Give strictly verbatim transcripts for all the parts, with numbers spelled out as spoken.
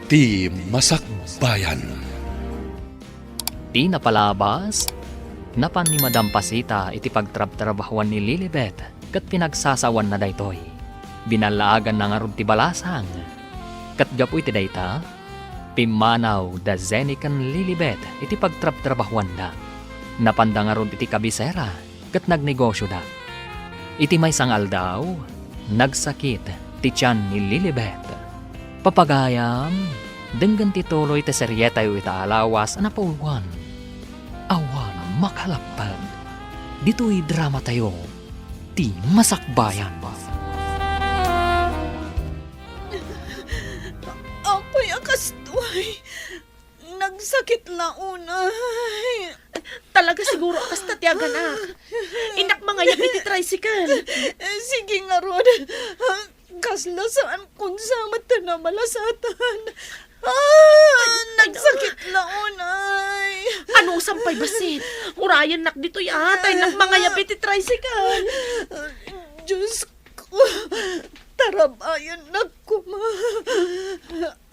Ti Masakbayan. Ti napalabas, napan ni Madam Pasita iti pagtrabtrabahuan ni Lilibet ket pinagsasawanna daytoy. Binallaaganna ngarud ti balasang. Ket gapu iti dayta, pimmanaw da Zenny ken Lilibet iti pagtrabtrabahuanda. Napanda ngarud iti kabisera ket nagnegosioda. Iti maysa nga aldaw, nagsakit ti tian ni Lilibet. Papagayam, denggen ti tuloy ti serietayo ita a lawas a napauluan. Awan makalapag. Ditoy dramatayo, ti Masakbayan. Apay a kastoy? Nagsakit la unay. Talaga siguro a kasta ti aganak. Innak mangayab iti tricycle. Sige ngarud. Kasla saan kun sa met ti namalasatan. Ah, nagsakit la unay. Anusam pay bassit? Urayennak ditoy a, ta innak mangayab iti tricycle. Diyos ko, tarabayannak koma.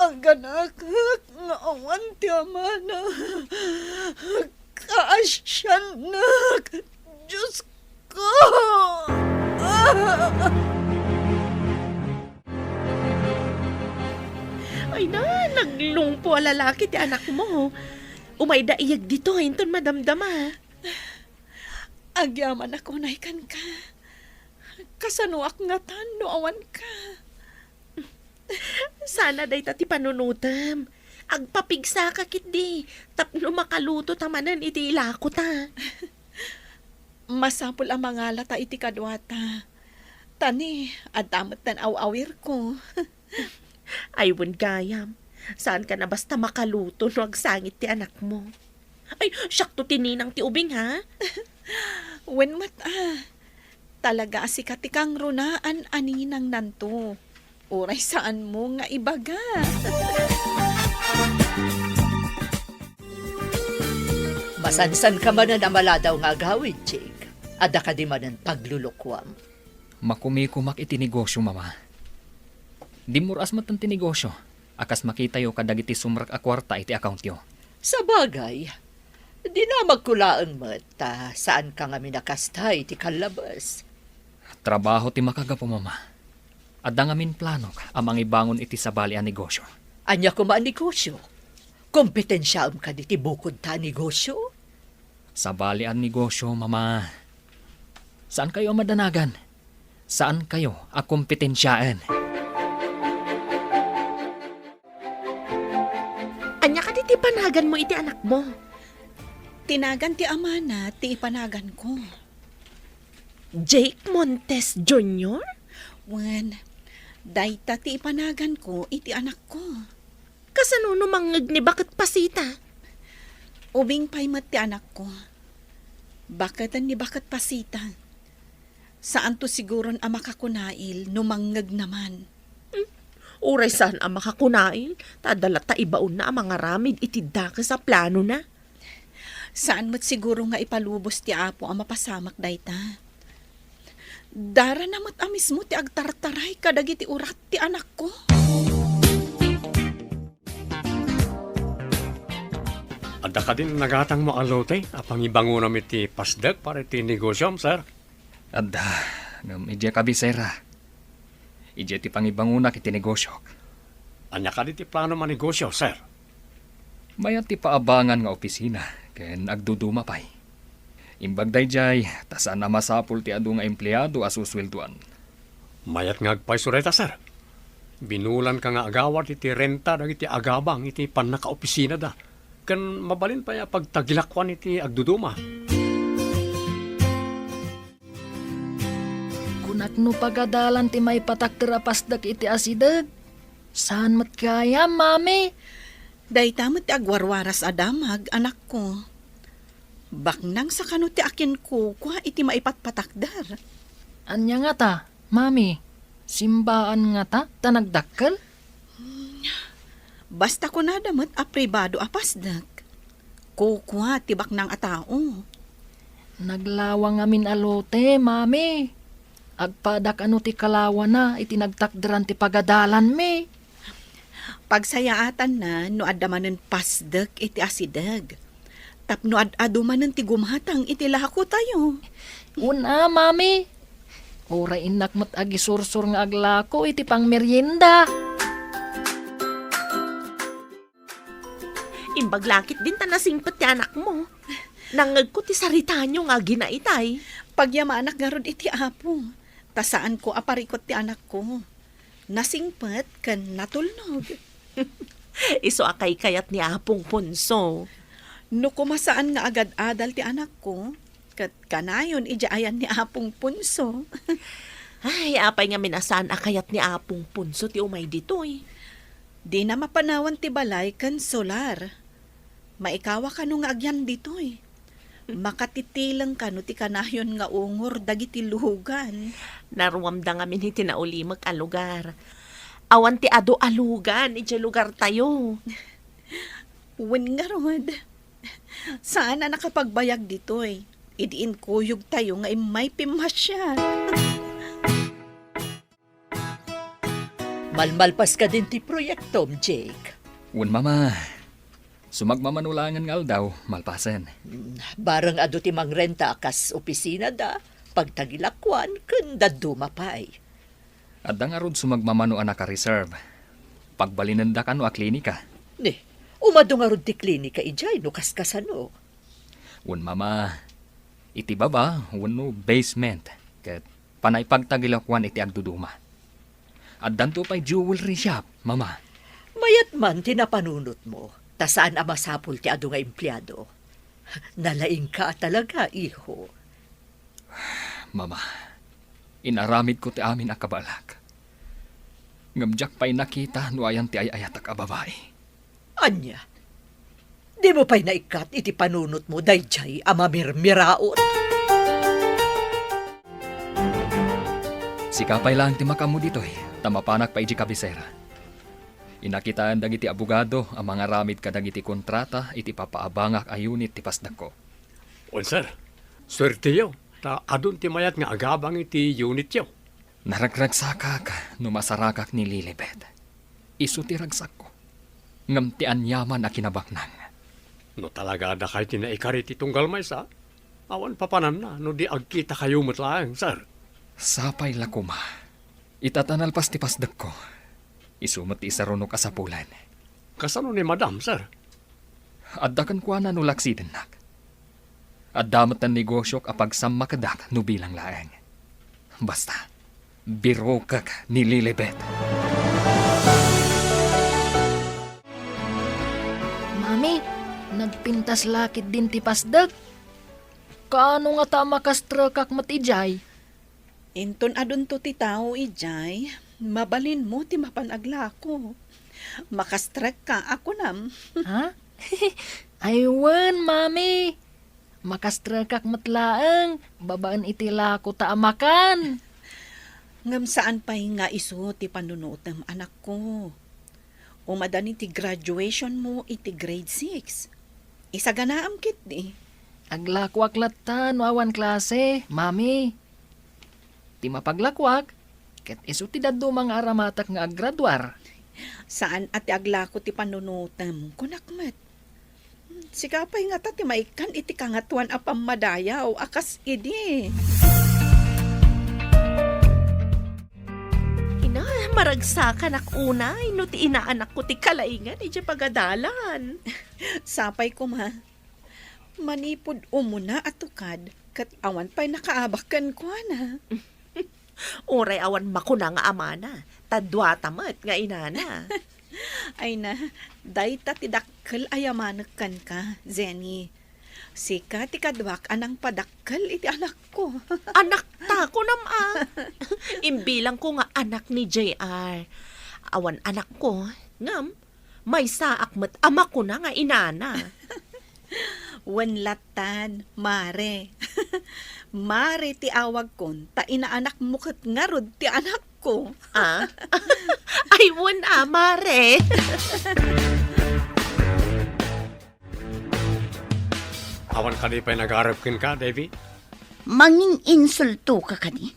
Aganak nga awan ti amana. Kaasiannak. Diyos ko! Ay na, naglungpo a lalaki ti anakmo. Umayda iyag ditoy inton madamdama. Agyamanak unay kenka. Kasanoak ngatan no awanka? Sana dayta ti panunotem. Agpapigsaka ketdi tapno makaluto ta manen iti ilako ta. Masapul a mangalata iti kaduata. Ta ni, adda met ti aw-awirko. Ay, wen gayam. Saanka a basta makaluto no agsangit ti anakmo. Ay, siakto ti ninang ti ubing, ha? Wen met, ah. Talaga a sika ti kangrunaan a ninangnanto. Uray saanmo nga ibaga. Masansan ka manen a maladaw nga agawid, Jake. Adda kadi manen paglulukuam? Makumikumak iti negosio, Mama. Dimmur-as metten ti negosio a kas makitayo kadagiti sumrek a kuarta iti accountyo. Sabagay, dinamagko laeng met ta saanka ngamin a kasta iti kallabes. Trabaho ti makagapu, Mama. Adda ngamin planok a mangibangon iti sabali a negosio. Ania koma a negosio? Kompetensiaem kadi ti bukodta a negosio? Sabali a negosio, Mama. Saankayo a madanagan. Saankayo a kompetensiaen. Ania kadi ti panaganmo iti anakmo? Ti nagan ti amana ti ipanaganko. Jake Montes Junior? Wen, dayta ti ipanaganko iti anakko. Kasano no mangngeg ni Baket Pasita? Ubing pay met ti anakko. Baketen ni Baket Pasita. Saanto siguron a makakunail no mangngegna man. Hmm? Uray saan a makakunail, ta adda latta ibaonna a mangaramid iti dakes a planona. Saan met siguro nga ipalubos ti Apo a mapasamak dayta. Darana met a mismo ti agtartaray kadagiti urat ti anakko. Adda kadin nagatangmo a lote a pangibangonam iti pasdek para iti negosiom, sir? Adda, ngem idiay kabisera. Idiay ti pangibangonak iti negosiok. Ania kadi ti planom a negosio, sir? Mayat ti paabangan nga opisina ken agduduma pay. Imbag daydiay, ta saan a masapul ti adu nga empleado a susueldoan. Mayat nga agpayso dayta, sir. Binulanka nga agawad iti renta dagiti agabang iti pannakaopisinada, ken mabalin pay a pagtagilakuan iti agduduma. Kunak no pagadalan ti maipatakder a pasdek iti asideg. Saan met gayam, Mami? Dayta met ti agwarwaras a damag, anakko. Baknang sa kano ti akinkukua iti maipatpatakder. Ania ngata, Mami? Simbaan ngata ta nagdakkel? Basta kunada met a pribado a pasdek. Kukua ti baknang a tao. Naglawa ngamin a lote, Mami. Agpadak ano ti kalawana iti nagtakderan ti pagadalanmi. Pagsayaatanna no adda manen pasdek iti asideg. Tapno ad-adu manen ti gumatang iti lakotayo. Una, Mami. Uray innak met agisursor nga aglako iti pangmerienda. Imbag lakit din ta nasingpet ti anakmo. Nangngegko ti saritayo nga aginaitay. Pagyamanak ngarud iti Apo, ta saanko a parikut ti anakko. Nasingpet ken natulnog. Isu a kaykayat ni Apong Ponso. No koma saan nga agad-adal ti anakko, ket kanayon idiay ayan ni Apong Ponso. Ay, apay ngamin a saan a kayat ni Apong Ponso ti umay ditoy? Dina mapanawan ti balay ken solar. Maikawa kano nga agyan ditoy? Makatitileng kano ti kanayon nga ungor dagiti lugan? Naruamda ngamin iti naulimek a lugar. Awan ti adu a lugan idiay lugartayo. Wen ngarud, saan a nakapagbayag ditoy idi inkuyogtayo nga immay pimmasiar. Malmalpas kadin ti proyektom, Jake? Wen, Mama. Sumagmamano laengen nga aldaw, malpasen. Mm, bareng adu ti mangrenta a kas opisinada, pagtagilakuan, ken dadduma pay. Adda ngarud sumagmamano a naka-reserve. Pagbalinenda kano a klinika. Ni, umadu ngarud ti klinika idiay no kaskasano. Wen, Mama, iti baba wenno basement, ket panay pagtagilakuan iti agduduma. Addanto pay jewelry shop, Mama. Mayat man ti napanunotmo, ta saan a masapul ti adu nga empleado. Nalaingka a talaga, iho. Mama, inaramidko ti amin a kabaelak. Ngem diak pay nakita no ayan ti ay-ayatak a babai. Ania? Dimo pay naikkat iti panunotmo daydiay a mamirmiraot? Sika pay laeng ti makaammo ditoy, ta mapanak pay idiay kabisera. Inakitaen dagiti abogado a mangaramid kadagiti kontrata iti papaabangak a unit ti pasdekko. Wen, sir. Suerteyo, ta adun ti mayat nga agabang iti unityo. Naragragsakak no masarakak ni Lilibet. Isu ti ragsakko, ngem ti aniaman a kinabaknang. No talaga dakay ti naikari ti tunggal maysa, awan papananna no di agkitakayo met laeng, sir. Sapay la koma. Ita ta nalpas ti pasdekko. Isu met ti isarunok a sapulen. Kasano ni Madam, sir? Adda kenkuana no laksidennak. Adda met ti negosyok a pagsammakedak no bilang laeng. Basta, birokek ni Lilibet. Mami, nagpintas la ketdin ti pasdek. Kaano ngata a makastrekak met idiay? Inton adunto ti tao idiay, mabalinmo ti mapan aglako. Makastrekka a kunam. Ha? Ay wen, Mami. Makastrekak met laeng, babaen iti lakota a makan. Ngem saan pay nga isu ti panunotem, anakko. Umadani ti graduationmo iti grade six. Isaganaam ketdi. Aglakoak latta no awan klase, Mami. Ti mapaglakoak, ket isu ti dadduma nga aramatek nga aggraduar. Saan a ti aglako ti panunotem, kunak met. Sika pay ngata ti maikkan iti Kangatoan a pammadayaw a kas idi. Ina, maragsakanak unay no ti inaanakko ti kalaingan idiay pagadalan. Sapay koma. Manipud umuna a tukad, ket awan pay nakaabak kenkuana. Uray awan makuna nga amana, ta duata met nga inana. Ay na, dayta ti dakkel a yamanek kenka, Jenny. Sika ti kaduak a nangpadakkel iti anakko. Anakta, kunam a. Imbilangko nga anak ni J R. Awan anakko, ngem maysaak met a makuna nga inana. Wen lattan, Mare. Mare ti awagkon, ta inaanakmo ket ngarud ti anakko. Ah? Ay, wen a, Mare. Awan kadi pay nagarem kenka, Davy? Mangin-insultoka kadi?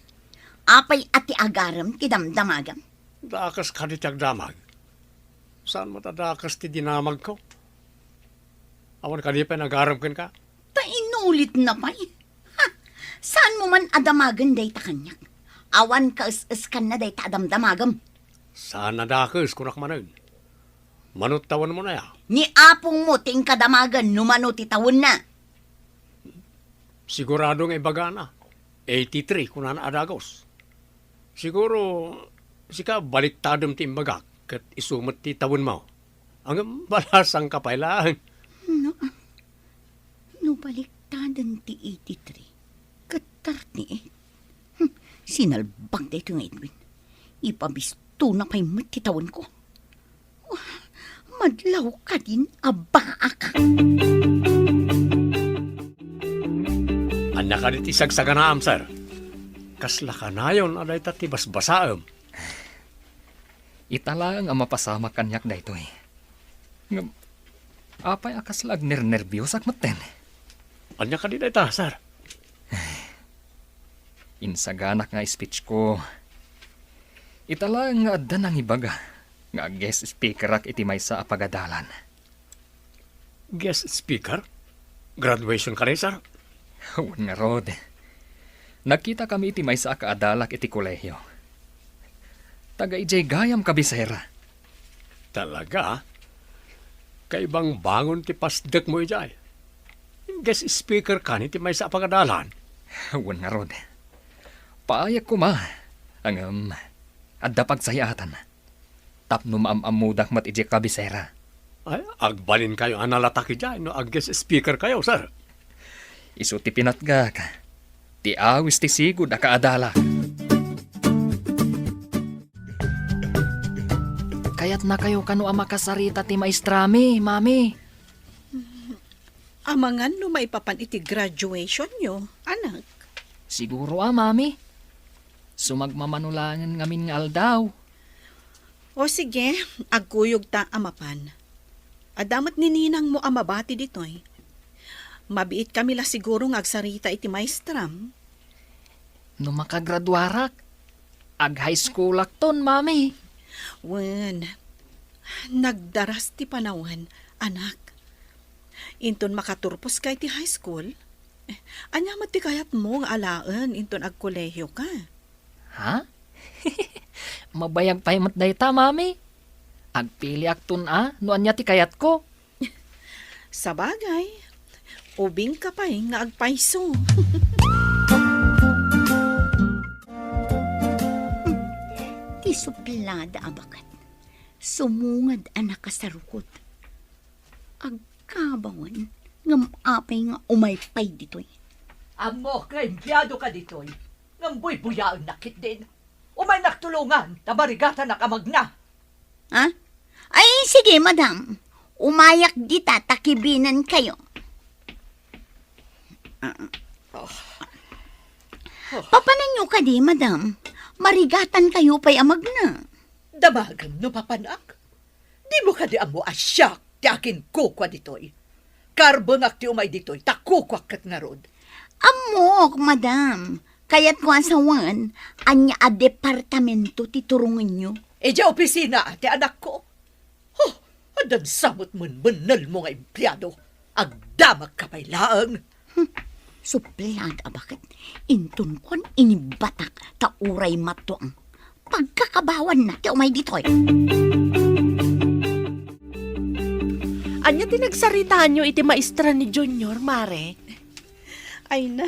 Apay a ti agarem ti damdamagam? Dakas kadi ti agdamag. Saan met a dakes ti dinamagko? Awan kadi pay nagaram kenka? Ta inulitna pay. Ha! Saanmo man a damagen dayta kaniak. Awan kaes-eskanna dayta a damdamagem. Saan a dakes, kunak manen. Mano ti tawenmon aya? Ni apongmo ti inka damagen no mano ti tawenna. Sigurado nga ibagana. Eighty-three, kunana a dagus. Siguro, sika baliktadem ti imbagak, ket isu met ti tawenmo. Ngem balasangka pay laeng. No, no baliktaden ti eighty-three, ket thirty-eight. Hmm, sinalbag daytoy nga Edwin. Ipabistona pay met ti tawenko. Madlaw kadin a baak. Ania kadi ti sagsaganaam, sir? Kasla kanayon a dayta ti basbasaem. Ita laeng a mapasamak kaniak daytoy. Ngem, apay a kasla agnernerbiosak metten? Ania kadi dayta, sir? Insaganak nga speech ko. Ita laeng nga adda nangibaga nga guest speakerak iti maysa a pagadalan. Guest speaker? Graduation kadi, sir? Wen ngarud. Nagkitakami iti maysa a kaadalak iti kolehio. Taga idiay gayam kabisera. Talaga? Kaibangbangon ti pasdekmo idiay. Guest speaker kani ti maysa a pagadalan? Wen ngarud. Paayek koma. Ngem, adda pagsayatan. Tapno maam-ammodak met idiay kabisera. Ay, agbalinkayo a nalatak idiay no ag-guest speaker kayo, sir. Isu ti pinatgak. Ti awis ti sigud a kaadalak. Kayatnakayo kano a makasarita ti maestrami, Mami? Amangan no maipapan iti graduationyo, anak. Siguro a, Mami. Sumagmamano laengen ngamin nga aldaw. O sige, agkuyogta a mapan. Adda met ni ninangmo a mabati ditoy. Mabiitkami la siguro nga agsarita iti maestram. No makagraduarak, ag-high schoolakton, Mami. Wen, nagdaras ti panawen, anak. Inton makaturposka iti high school, ania met ti kayatmo nga alaen inton agkolehioka? Ha? Mabayag pay met dayta, Mami. Agpiliakton a no ania ti kayatko. Sabagay, ubingka pay nga agpayso. Ti suplada a baket, sumungad a nakasarukot. Agkabawen, ngem apay nga umay pay ditoy? Ammok nga empleadoka ditoy, ngem buybuyaennak ketdin. Umaynak tulongan, ta marigatanak a magna. Ha? Ay, sige, madam. Umayak dita ta kibinenkayo. Ah. Oh. Oh. Papananyo kadi, madam? Marigatankayo pay a magna. Damagem no papanak? Dimo kadi ammo a siak ti akinkukua ditoy? Karbengak ti umay ditoy, ta kukuak ket ngarud. Ammok, madam. Kayatko a sawen, ania a departamento ti turongenyo? Idiay opisina ti anakko. Huh, addan sa met menmennelmo nga empleado. Agdamagka pay laeng. Hmm, suplada a baket. Inton kuan inibatak ta uray matuang. Pagkakabawanna ti umay ditoy. Ania ti nagsaritaanyo iti maestra ni Junior, Mare? Ay na,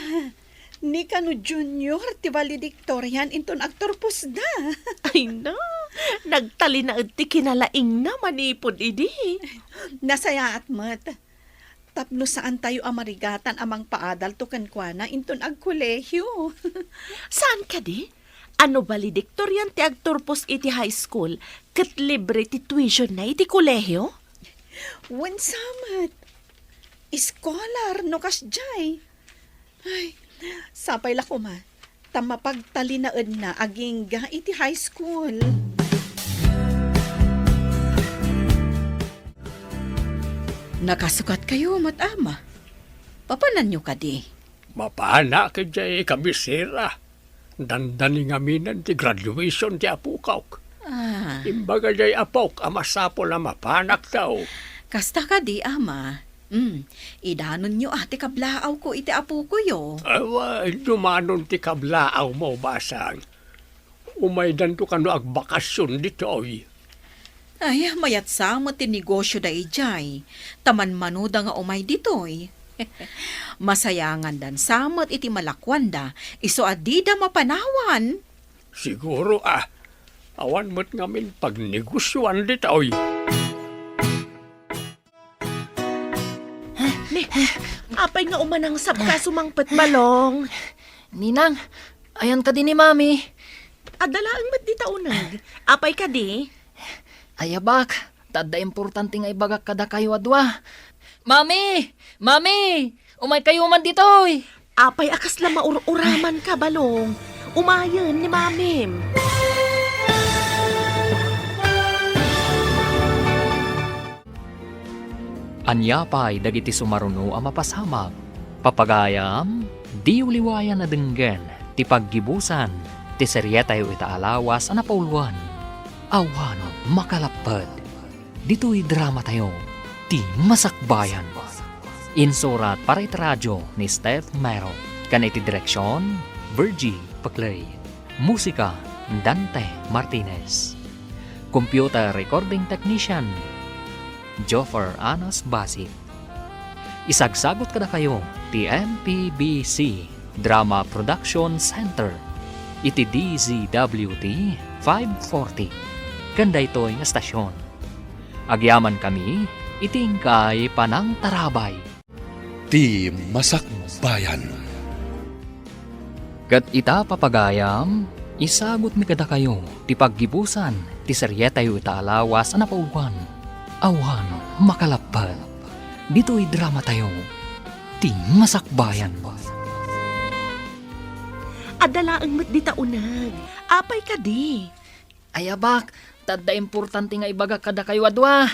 ni kano Junior ti valedictorian inton agturposda. Ay na, nagtalinaed ti kinalaingna manipud idi. Nasayaat met. Tapno saantayo a marigatan a mangpaadalto kenkuana inton agkolehio. Saan kadi? A no valedictorian ti agturpos iti high school, ket libre ti tuitionna iti kolehio? Wen sa met. Scholar no kasdiay. Ay, sapay la koma ta mapagtalinaedna agingga iti high school. Nakasukatkayo met, Ama. Papananyo kadi? Mapanak idiay kabisera. Dandani ngaminen ti graduation ti apokak. Ah. Imbaga jay apok a masapul a mapanak daw. Kasta kadi, Ama. Hmm, idanonyo a ti kablaawko iti apokoyo. Awa, dumanon ti kablaawmo, Basang. Umaydanto kano agbakasyon ditoy. Ay, mayat sa met ti negosyo da idiay. Ta manmanoda nga umay ditoy. Masayangandan sa met iti malakuanda, isu a dida mapanawan. Siguro, ah. Awan met ngamin pagnegosioan ditoy. Ni, apay nga umanangsapka sumangpet, Balong? Ninang, ayan kadi ni Mami? Adda laeng met dita uneg. Apay kadi? Ay, abak, ta adda importante nga ibagak kadakayo a dua. Mami! Mami! Umaykayo man ditoy! Apay a kasla maur-uramanka, Balong? Umayen ni Mamim. Ania pay dagiti sumaruno a mapasamak? Papagayam, diyo liwayan a denggen ti paggibusan ti serietayo ita a lawas a napauluan, Awan Makalapped. Ditoy dramatayo, Ti Masakbayan. Insurat para iti radio ni Steph Mero, ken iti direksion, Virgie Paclay. Musika, Dante Martinez. Computer recording technician, Joffer Anas Basit. Isagsagut kadakayo ti M P B C Drama Production Center iti D Z W T five forty ken daytoy nga stasyon. Agyamankami iti inkay panangtarabay. Ti Masakbayan. Ket ita, papagayam, isagutmi kadakayo ti paggibusan ti serietayo ita a lawas a napauluan, Awan Makalapped. Ditoy dramatayo, Ti Masakbayan. Adda laeng met dita uneg. Apay kadi? Ay, abak, ta adda importante nga ibagak kadakayo a dua.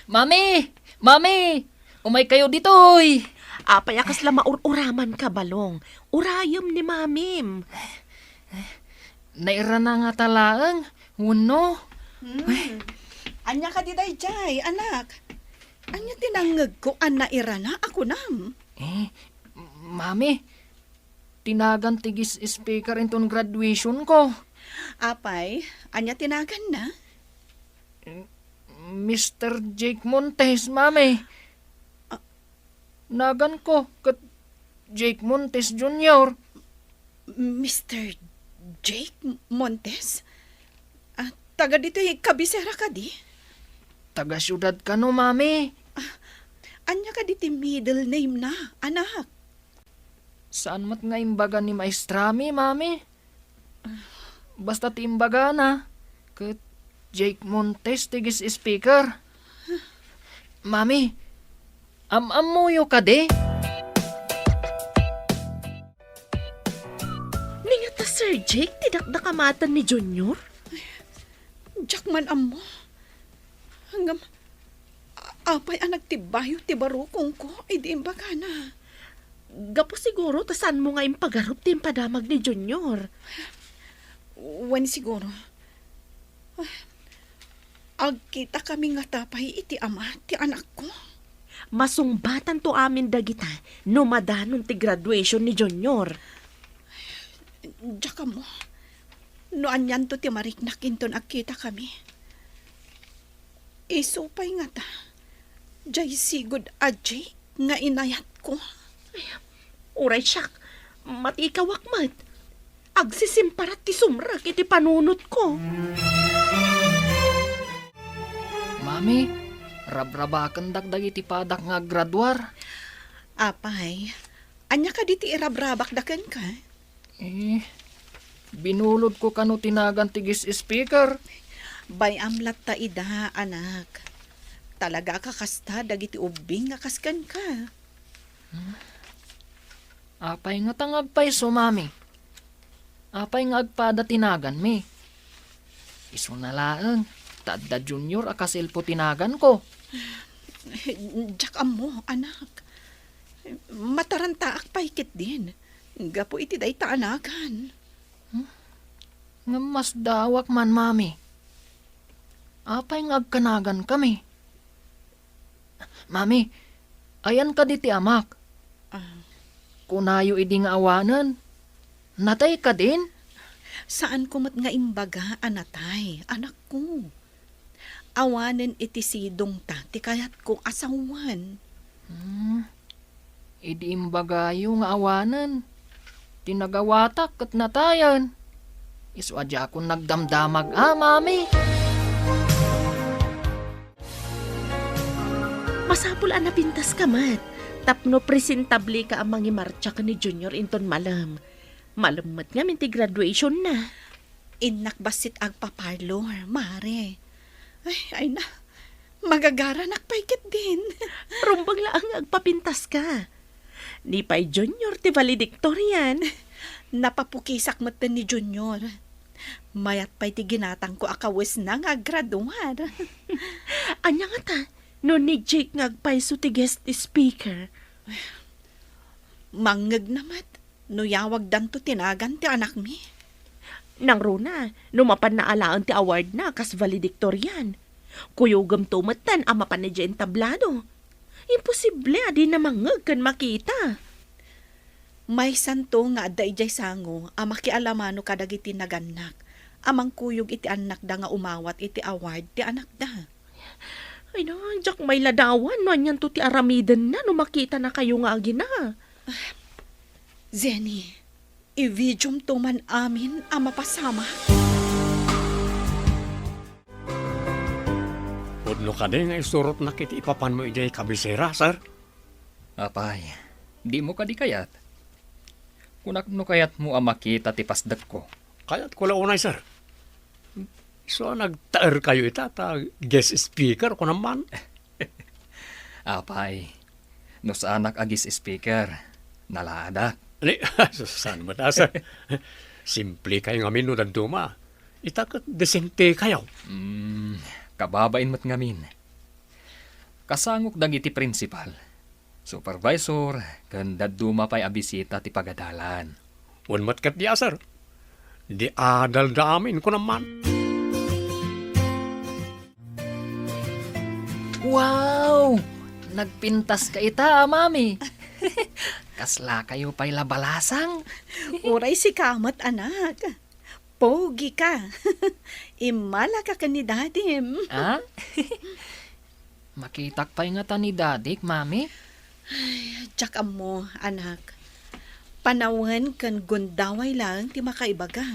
Mami! Mami! Umaykayo ditoy! Apay a kasla maur-uramanka, Balong? Urayem ni Mamim. Nairana ngata laeng, wenno? Hmm. Ania kadi daydiay, anak? Ania ti nangngegko a nairana a kunam? Eh, Mami, ti nagan ti guest speaker inton graduation ko. Apay, ania ti naganna? Mister Jake Montes, Mami. Ah. Nagan ko ket Jake Montes Junior. Mister Jake Montes? Ah, taga ditoy kabisera kadi? Taga siudad kano, Mami. Ah, ania kadi ti middle name na, anak? Saan met nga imbaga ni maestrami, Mami? Basta ti imbagana, ket Jake Montes ti guest speaker. Mami, am-ammoyo kadi? Ni ngata Sir Jake ti dakdakamaten ni Junior? Diak man ammo. Ngem, a-, apay a nagtibbayo ti barukongko idi imbagana? Gapu siguro ta saanmo nga impagarup ti impadamag ni Junior. Wen siguro. Agkitakami ngata pay iti ama ti anakko? Masungbatanto amin dagita no madanon ti graduation ni Junior. Diak ammo. No anianto ti mariknak inton agkitakami. Isu pay ngata, diay sigud a Jake nga inayatko. Ay, uray siak, matikawak met. Agsisimparat ti sumrek iti panunotko. Mami, rabrabakendak dagiti padak nga aggraduar. Apay, ania kadi ti irabrabakda kenka? Eh, binulodko kano ti nagan ti guest speaker. Bay-am latta ida, anak. Talaga a kakasta dagiti ubbing nga kas kenka. Hmm? Apay ngata nga agpayso, Mami? Apay nga agpada ti naganmi? Isuna laeng, ta adda Junior a kasilpo ti naganko. Diak ammo, anak. Matarantaak pay ketdin, gapu iti dayta a nagan. Hmm? Ngem masdaawak man, Mami. Apay nga agkanagankami? Mami, ayan kadi ti amak? Ah. Kunayo idi nga awanen, natay kadin? Saanko met nga imbaga a natay, anakko. Awanen iti sidongta ti kayatko a sawen. Hmm. Idi imbagayo nga awanen, ti nagawatak ket natayen. Isu a diakon nagdamdamag a, Mami. Masapul a napintaska met tapno presentableka a mangimartsa ken ni Junior inton malem. Malem met ngamin ti graduationna. Innak bassit agpa-parlor, Mare. Ay, ay na. Magagaranak pay ketdin. Rumbeng laeng nga agpapintaska. Ni pay Junior ti valedictorian. Napapukisak metten ni Junior. Mayat pay ti ginatangko a kawesna nga aggraduar. Ania ngata, no ni Jake nga agpayso ti guest speaker? Mangngegna met no yawagdanto ti nagan ti anakmi. Nangruna, no mapanna alaen ti awardna kas valedictorian. Kuyogemto metten a mapan idiay entablado. Imposible a dina mangngeg ken makita. Maysanto nga adda idiay sango a makialamano kadagiti nagannak a mangkuyog iti annakda nga umawat iti award ti anakda. Ay na, diak mailadawan no anianto ti aramidenna no makitanakayo nga agina. Zenny, i-videomto man amin a mapasamak. Pudno kadi nga isurotnak iti ipapanmo idiay kabisera, sir? Apay, dimo kadi kayat? Kunak no kayatmo a makita ti pasdekko. Kayatko la unay, sir. Isu a nagtaerkayo ita ta guest speaker, kunam man. Apay, no saanak a guest speaker, nalaadak. Ni, saan met a, sir? Simplekayo ngamin no dadduma. Ita ket desentekayo. Mm, kababain met ngamin. Kasangok dagiti principal, supervisor, ken dadduma pay a bisita ti pagadalan. Wen met ketdi a, sir. Di adalda amin, kunam man. Wow! Nagpintaska ita, a, Mami. Kaslakayo pay la balasang. Uray sika met, anak. Pogi ka. Immalaka ken ni Dadim. Ah? Makitak pay ngata ni Dadik, Mami? Ay, diak ammo, anak. Panawen ken gundaway laeng ti makaibaga.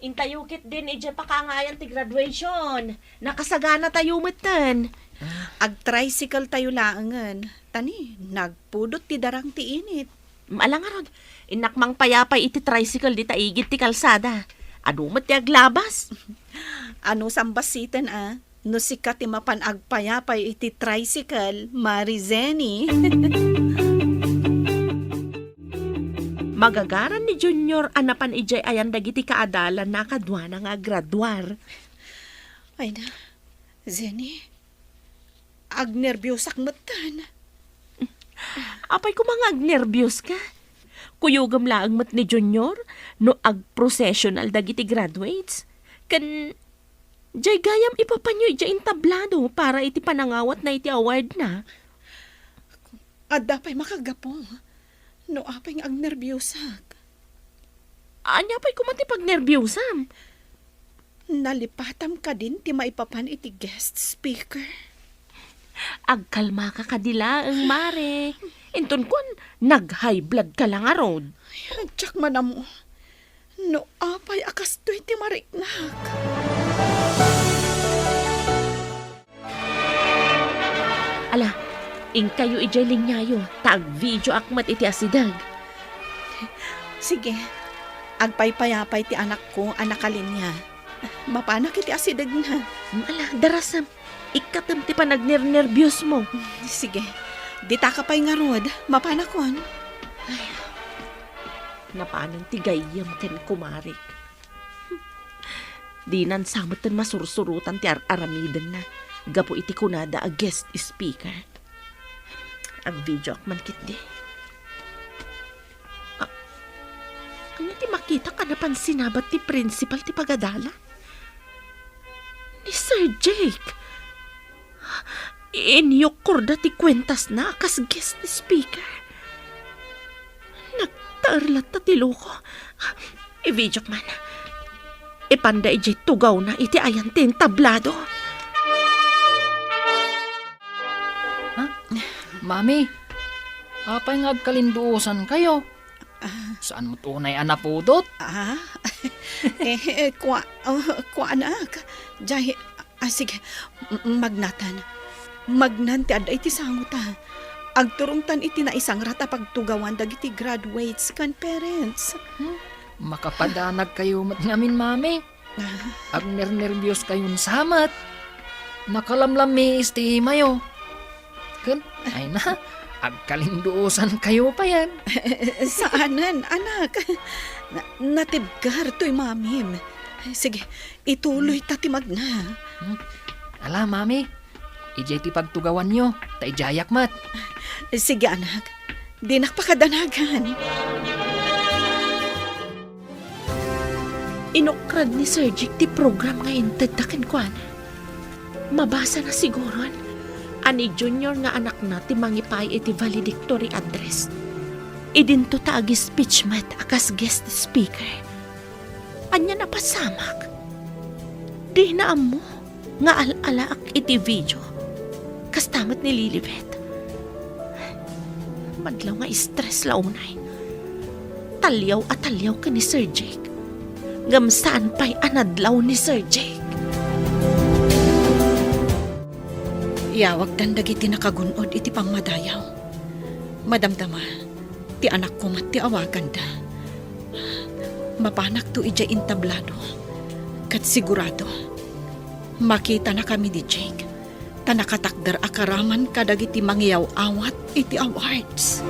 Intayo ketdin idiay pakaangayan ti graduation. Nakasaganatayo metten. Ah. Ag-tricycle tayo laengen. Ta ni, nagpudot ti darang ti init. Ala ngarud, innak mangpayapay iti tricycle dita igid ti kalsada. Adu met ti aglabas. Ano sambassiten a? No sika ti mapan agpayapay iti tricycle, Mari Zenny. Magagaran ni Junior a napan idiay ayan dagiti kaadalanna a kaduana nga aggraduar. Ay na, Zenny, agnerbiosak metten. Apay koma nga agnerbioska? Kuyogem laeng met ni Junior no ag-processional dagiti graduates. Ken, diay gayam ipapanyo idiay entablado para iti panangawatna iti awardna. Adda pay makagapu no apay nga agnerbiosak. Ania pay koma ti pagnerbiosam? Nalipatam kadin ti maipapan iti guest speaker? Agkalmaka kadi laeng, Mare. Inton kuan, nag-high blood ka la ngarud. Ay, diak man ammo. No apay a kastoy ti mariknak. Ala, inkayo idiay liniayo, ta agvideoak met iti asideg. Sige, agpaypayapay ti anakko a nakalinia. Mapanak iti asidegna. Ala, darasem. Ikkatem ti panagnernerbiosmo. Sige, ditaka pay ngarud. Mapanakon. Ay, napanan ti gayyem ken kumarik. Dinan sa metten masursurotan ti ar-aramidenna gapu iti kunada a guest speaker. Agvideoak man ketdi. Ah, ania ti makitak a napan sinabat ti principal ti pagadalan? ni Sir Jake. Inyukkorda ti kuentasna a kas guest speaker. Nagtaer latta ti loko. I-videok man. Ipanda idiay tugawna iti ayan ti entablado. Ha? Mami, apay nga agkalinduosankayo? Ah. Saan met unay a napudot? Ah? Eh, eh, kua-, oh, kuanak. Jay, ah, sige, m-, magnatan. Magnan ti adda iti sango ta. Agturongtan iti naisangrat a pagtugawan dagiti graduates ken parents. Hmm? Makapadanagkayo met ngamin, Mami. Ah. Agnernerbios kayon sa met. Nakalamlammiis ti imayo. Ken, ay na, agkalinduosankayo payen. Saanen, anak. Na-, natibker toy mamim. Sige, ituloy ta ti magna. Hmm. Ala, Mami. Idiay ti pagtugawanyo, ta idiayak met. Sige, anak. Dinak pakadanagan. Inukrad ni Sir Jake ti program nga intedda kenkuana. Mabasana siguron a ni Junior nga anakna ti mangipaay iti valedictory address. Idinto ta agi-speech met a kas guest speaker. Ania napasamak? Dina ammo nga al-alaak iti video. Kasta met ni Lilibet. Madlaw nga stress la unay. Taliaw a taliaw ken ni Sir Jake. Ngem saan pay a nadlaw ni Sir Jake. Iyawagdan dagiti nakagun-od iti pammadayaw. Madamdama, ti anakko met ti awaganda. Mapanakto idiay entablado, ket sigurado, makitanakami ni Jake, ta nakatakder a karaman kadagiti mangiyaw-awat iti awards.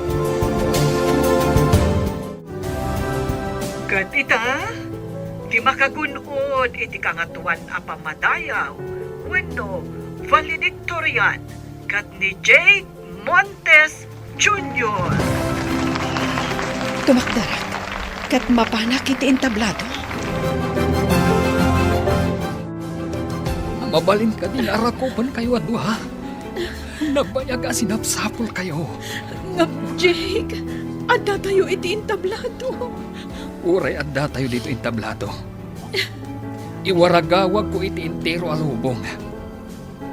Ket ita, ti makagun-od iti Kangatoan a Pammadayaw wenno valedictorian ket ni Jake Montes Junior. Tumakderak ket mapanak iti entablado. Mabalin kadi nga arakupenkayo a dua? Nagbayag a sinapsapulkayo. Ngem, Jake, addatayo iti entablado. Uray addatayo ditoy entablado, iwaragawagko iti entero a lubong.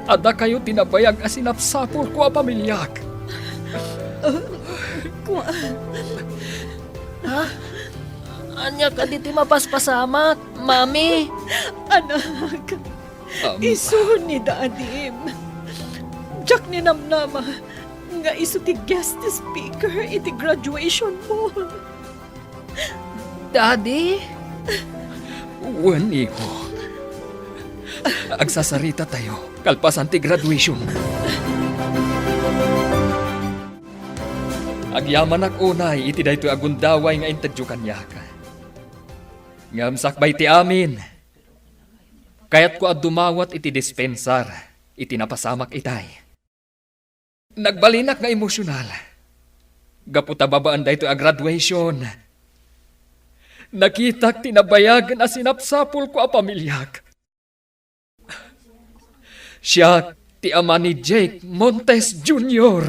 Addakayo ti nabayag a sinapsapulko a pamiliak. Ah, kua- Ha? Ania kadi ti mapaspasamak, Mami? Anak, Ama. Isu ni Dadim. Diak ninamnama nga isu ti guest speaker iti graduation mo. Daddy? Wen, iho. Agsasarita tayo kalpasan ti graduation. Agyamanak unay iti daytoy a gundaway nga intedyo kaniak. Ngem sakbay ti amin, kayatko a dumawat iti dispensar iti napasamak itay. Nagbalinak nga emosyonal. Gapu ta babaen daytoy a graduation, nakitak ti nabayagen a sinapsapulko a pamiliak. Siak ti ama ni Jake Montes Junior.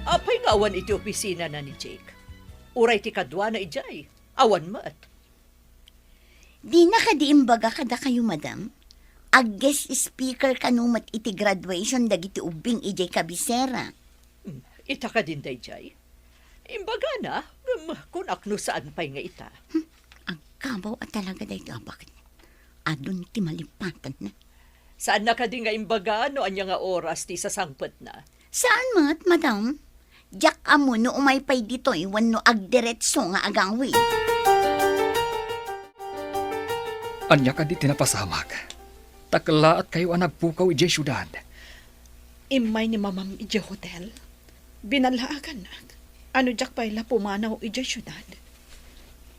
Apay nga awan iti opisinana ni Jake? Uray ti kaduana idiay, awan met. Dina kadi imbaga kadakayo, madam? Ag-guest speaker kano met iti graduation dagiti ubbing idiay kabisera. Hmm, ita kadin daydiay? Imbagana, ngem kunak no saan pay nga ita. Hmm, agkabaw a talaga daytoy a baket. Adun ti malipatanna. Saanna kadi nga imbaga no ania nga oras ti sasangpetna? Saan met, madam? Diak ammo no umay pay ditoy wenno agdiretso nga agawid. Ania kadi ti napasamak? Ta kellaatkayo a nagpukaw idiay siudad. Immay ni mamam idiay hotel. Binallaagannak a no diak pay la pumanaw idiay siudad,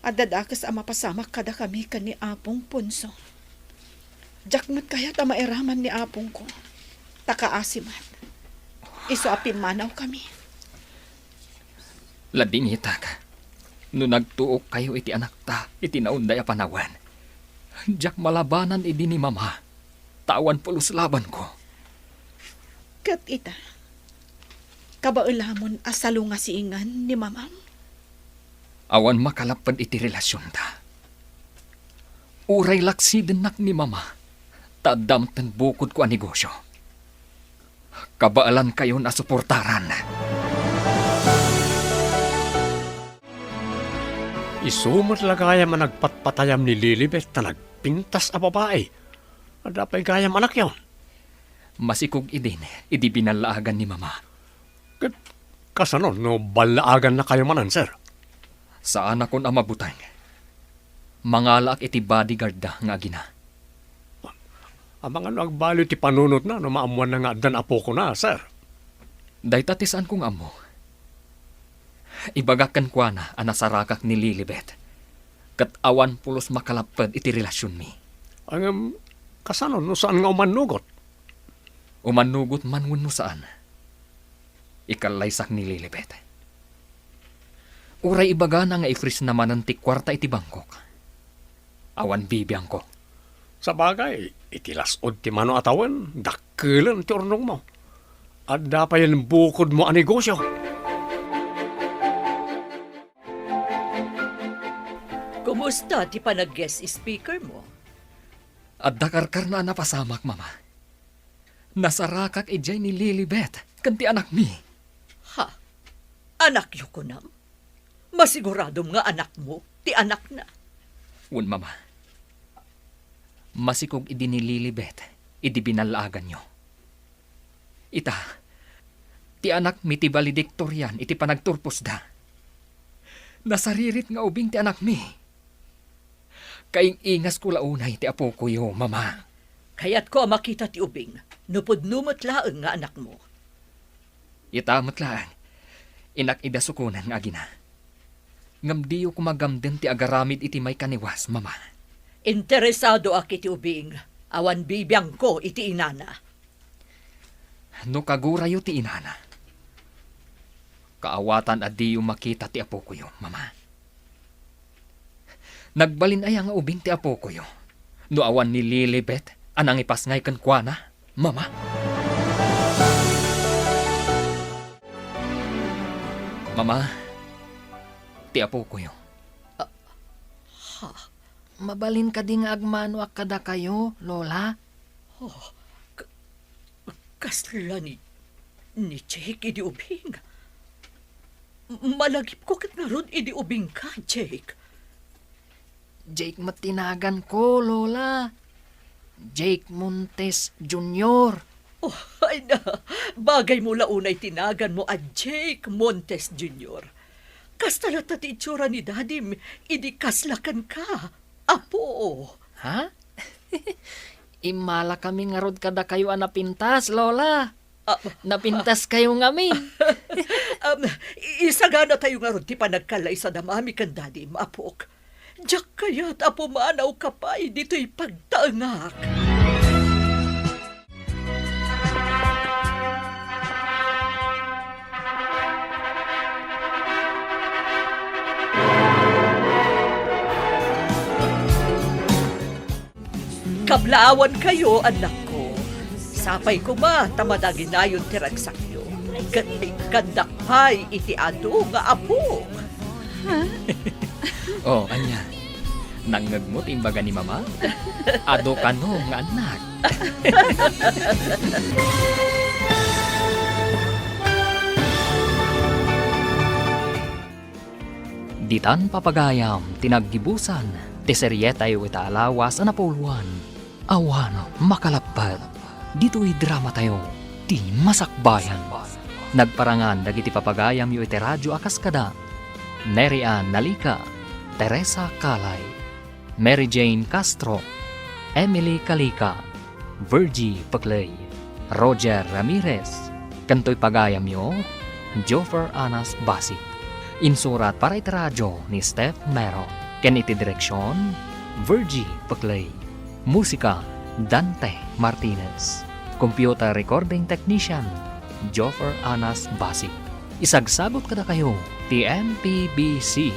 adda dakes a mapasamak kadakami ken ni Apong Ponso. Diak met kayat a mairaman ni apongko, ta kaasi met. Isu a pimmanawkami. Ladingitak. No nagtuokkayo iti anakta iti naunday a panawen, diak malabanan idi ni Mama, ta awan pulos labanko. Ket ita, kabaelamon a salungasiingan ni Mamam? Awan makalapped iti relasionta. Uray laksidennak ni Mama, ta adda metten bukodko a negosio. Kabaelankayon a suportaran. Isu met la gayam a nagpatpatayam ni Lilibet ta nagpintas a babai. Adda pay gayam anakyo? Masikog idin idi binallaagan ni Mama. Ket kasano no ballaagannakayo manen, sir? Saanakon a mabuteng. Mangalaak iti bodyguardda nga agina. Amangan no agbaliw ti panunotna no maammoanna nga addan apokona, sir? Dayta ti saanko nga ammo. Ibagak kenkuana a nasarakak ni Lilibet, ket awan pulos makalapped iti relasionmi. Ngem, kasano no saan nga umannugot? Umannugot man wenno saan, ikallaysak ni Lilibet. Uray ibagana nga i-freeze na manen ti kuarta iti bangkok, awan bibiangko. Sabagay, iti las-od ti mano a tawen, dakkelen ti urnongmo. Adda payen bukodmo a negosio. Kumusta ti panag-guest speaker mo? Adda karkarna a napasamak, Mama. Nasarakak idiay ni Lilibet ken ti anakmi. Ha? Anakyo kunam? Masiguradom nga anakmo ti anakna? Wen, Mama. Masikog idi ni Lilibet idi binallaaganyo. Ita, ti anakmi ti valedictorian iti panagturposda. Nasaririt nga ubing ti anakmi. Kaing-ingasko la unay ti apokoyo, Mama. Kayatko a makita ti ubing no pudno met laeng nga anakmo. Ita met laeng, innak idasukonan nga agina. Ngem diyo koma gamden ti agaramid iti maikaniwas, Mama. Interesadoak iti ubing. Awan bibiangko iti inana. No kagurayo ti inana, kaawatan a diyo makita ti apokoyo, Mama. Nagbalin aya nga ubing ti apokoyo no awan ni Lilibet a nangipasngay kenkuana, Mama? Mama, ti apokoyo. Ah, ha? Mabalin kadi nga agmanoak kadakayo, Lola? Oh, ka-, kasla ni, ni Jake idi ubing. Malagipko ket ngarud idi ubingka, Jake. Jake met ti naganko, Lola. Jake Montes Junior. Oh, ay na, bagay mo la unay ti naganmo a Jake Montes Junior. Kasta latta ti itsura ni Dadim idi kasla kenka, Apo. Ha? Immalakami ngarud kadakayo a napintas, Lola. Ah, napintaskayo ngamin. Um, i-, isaganatayo ngarud ti panagkallaysada mami ken Dadim, Apok. Diak kayat a pumanawka pay ditoy pagtaengak. Kablaawankayo, annakko. Sapay koma ta madaginayon ti ragsakyo, ket ikkandak pay iti adu nga apok. Oh, ania? Nangngegmo ti imbaga ni Mama? Adu kano nga annak. Ditan papagayam ti naggibusan ti serietayo ita a lawas a napuloan. Awan makalapped ditoy dramatayo, ti Masakbayan. Nagparangan dagiti papagayamyo iti radio a kas kada Mary Ann Nalica, Teresa Calay, Mary Jane Castro, Emily Calica, Virgie Pecley, Roger Ramirez, ken toy pagayamyo, Joffer Anas Basi. Insurat para iti radio ni Steph Mero, ken iti direksion, Virgie Pecley. Musika, Dante Martinez. Computer recording technician, Joffer Anas Basi. Isagsagut kadakayo ti M P B C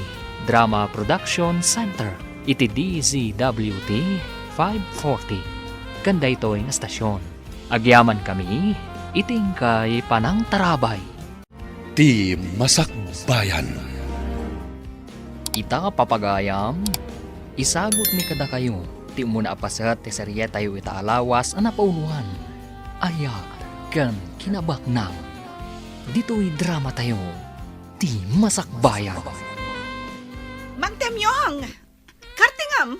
Drama Production Center iti D Z W T five forty. Ken daytoy nga stasyon, agyamankami iti inkay panangtarabay. Ti Masakbayan. Ita, papagayam, isagutmi kadakayo ti umuna a paset ti serietayo ita a lawas a napauloan, Aya ken Kinabaknang. Ditoy dramatayo, Ti Masakbayan. Mang Temyong! Kartingam,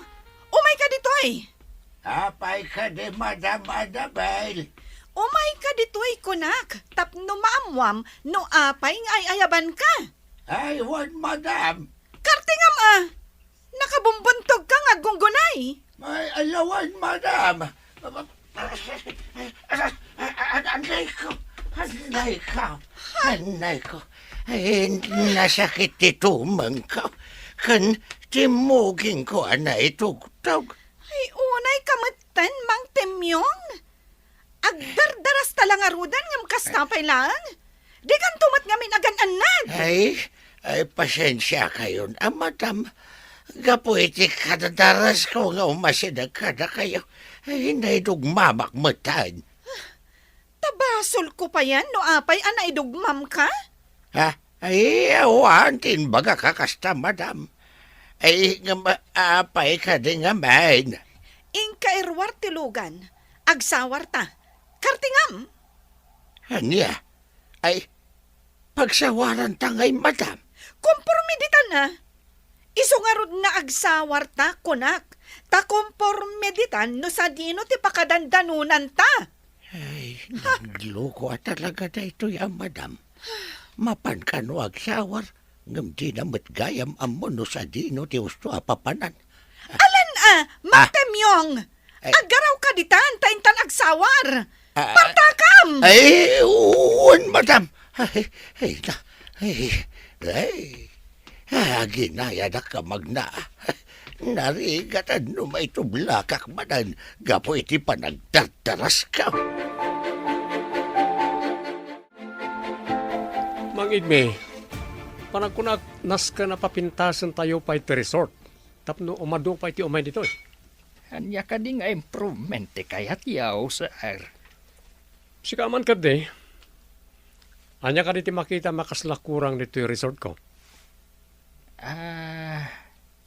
umayka ditoy! Apay kadi, Madam Annabel? Umayka ditoy, kunak, tapno maammuam no apay nga ay-ayabanka. Ay, wen, Madam. Kartingam a! Nakabumbuntogka nga aggunggunay. Ay, ay, wen, Madam. Anayko, anayko, anayko. Ay, nasakit ti tumengko. Ken timmugingko a naitugtog. Ay, unayka metten, Mang Temyong. Agdardarasta la ngaruden ngem kasta pay laeng. Dikanto met ngamin agan-annad. Ay, ay, pasensiakayon a, Madam. Gapu iti kadadarasko nga umasideg kadakayo, ay, naidugmamak metten. Ta basolko payen no apay a naidugmamka? Ha? Ay, awan ti imbagak a kasta, Madam. Ay, ngem, apay kadi ngamin? Inka iruar ti lugan, agsawarta. Kartingam! Ania? Ay, pagsawaranta ngay, Madam? Komporme ditan a. Isu ngarud nga agsawarta, kunak, ta komporme ditan no sadino ti pakadandanonanta. Ay, nagloko a talaga daytoy a Madam. Mapan kano agsawar, ngem dina met gayam ammo no sadino ti usto a papanan. Alan a, Mang Temyong! Ay. Aggarawka ditan, ta intan agsawar! Ah, Partakam! Ay, wen, Madam. Ay, ay, na, ay, ay. Aginayadak a magna. Narigat no maitublakak manen gapu iti panagdardaraskan. Mang Igme, panagkunak, nasken a papintasentayo pay ti resort tapno umadu pay ti umay ditoy. Ania kadi nga improvement ti kayatyo, sir? Sika man kadi, ania kadi ti makitam a kasla kurang ditoy resortko? Ah,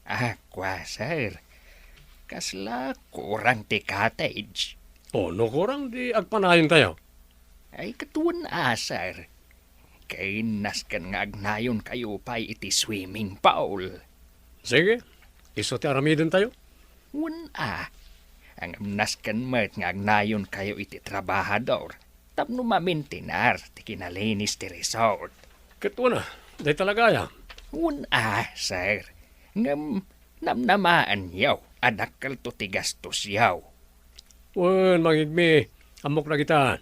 ah, kua, sir. Kasla kurang ti cottage. O, no kurang, di agpanayontayo. Ay, ket wen a, sir. Ken nasken nga agnayonkayo pay iti swimming pool. Sige, isu ti aramidentayo. Wen a, ngem nasken met nga agnayonkayo iti trabahador tapno mamintinar ti kinalinis ti resort. Ket wen a, dayta la gayam. Wen a, sir. Ngem namnamaenyo a dakkelto ti gastosyo. Wen, Mang Igme, ammok dagita.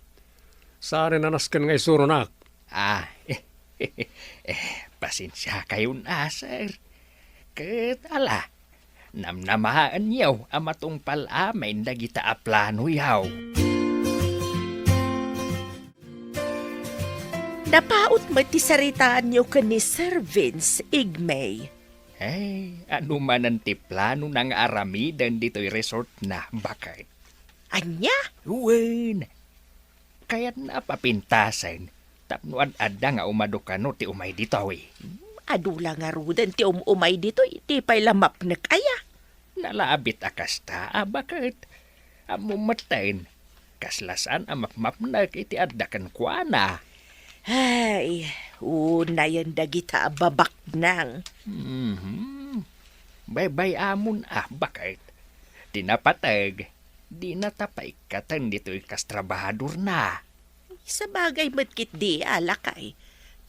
Saan a nasken nga isuronak. Ah, eh, pasensiakayon a, sir. Ket ala, namnamaenyo a matungpal amin dagita a planoyo. Napaut met ti saritaanyo ken ni Sir Vince, Igme. Ay, ano manen ti planona nga aramiden ditoy resortna, baket? Ania? Wen, kayatna a papintasen tapno ad-adda nga umadu kano ti umay ditoy. Adu la ngaruden ti um-umay ditoy, ti pay la mapnek aya. Nalabit a kasta a baket. Ammom metten, kasla saan a mapmapnek iti adda kenkuana. Ay, unayen dagita a babaknang. Mhm. Baybay-amon a baket. Ti napateg, dinata paikkaten ditoy kas trabahadorna. Sabagay met ketdi a lakay,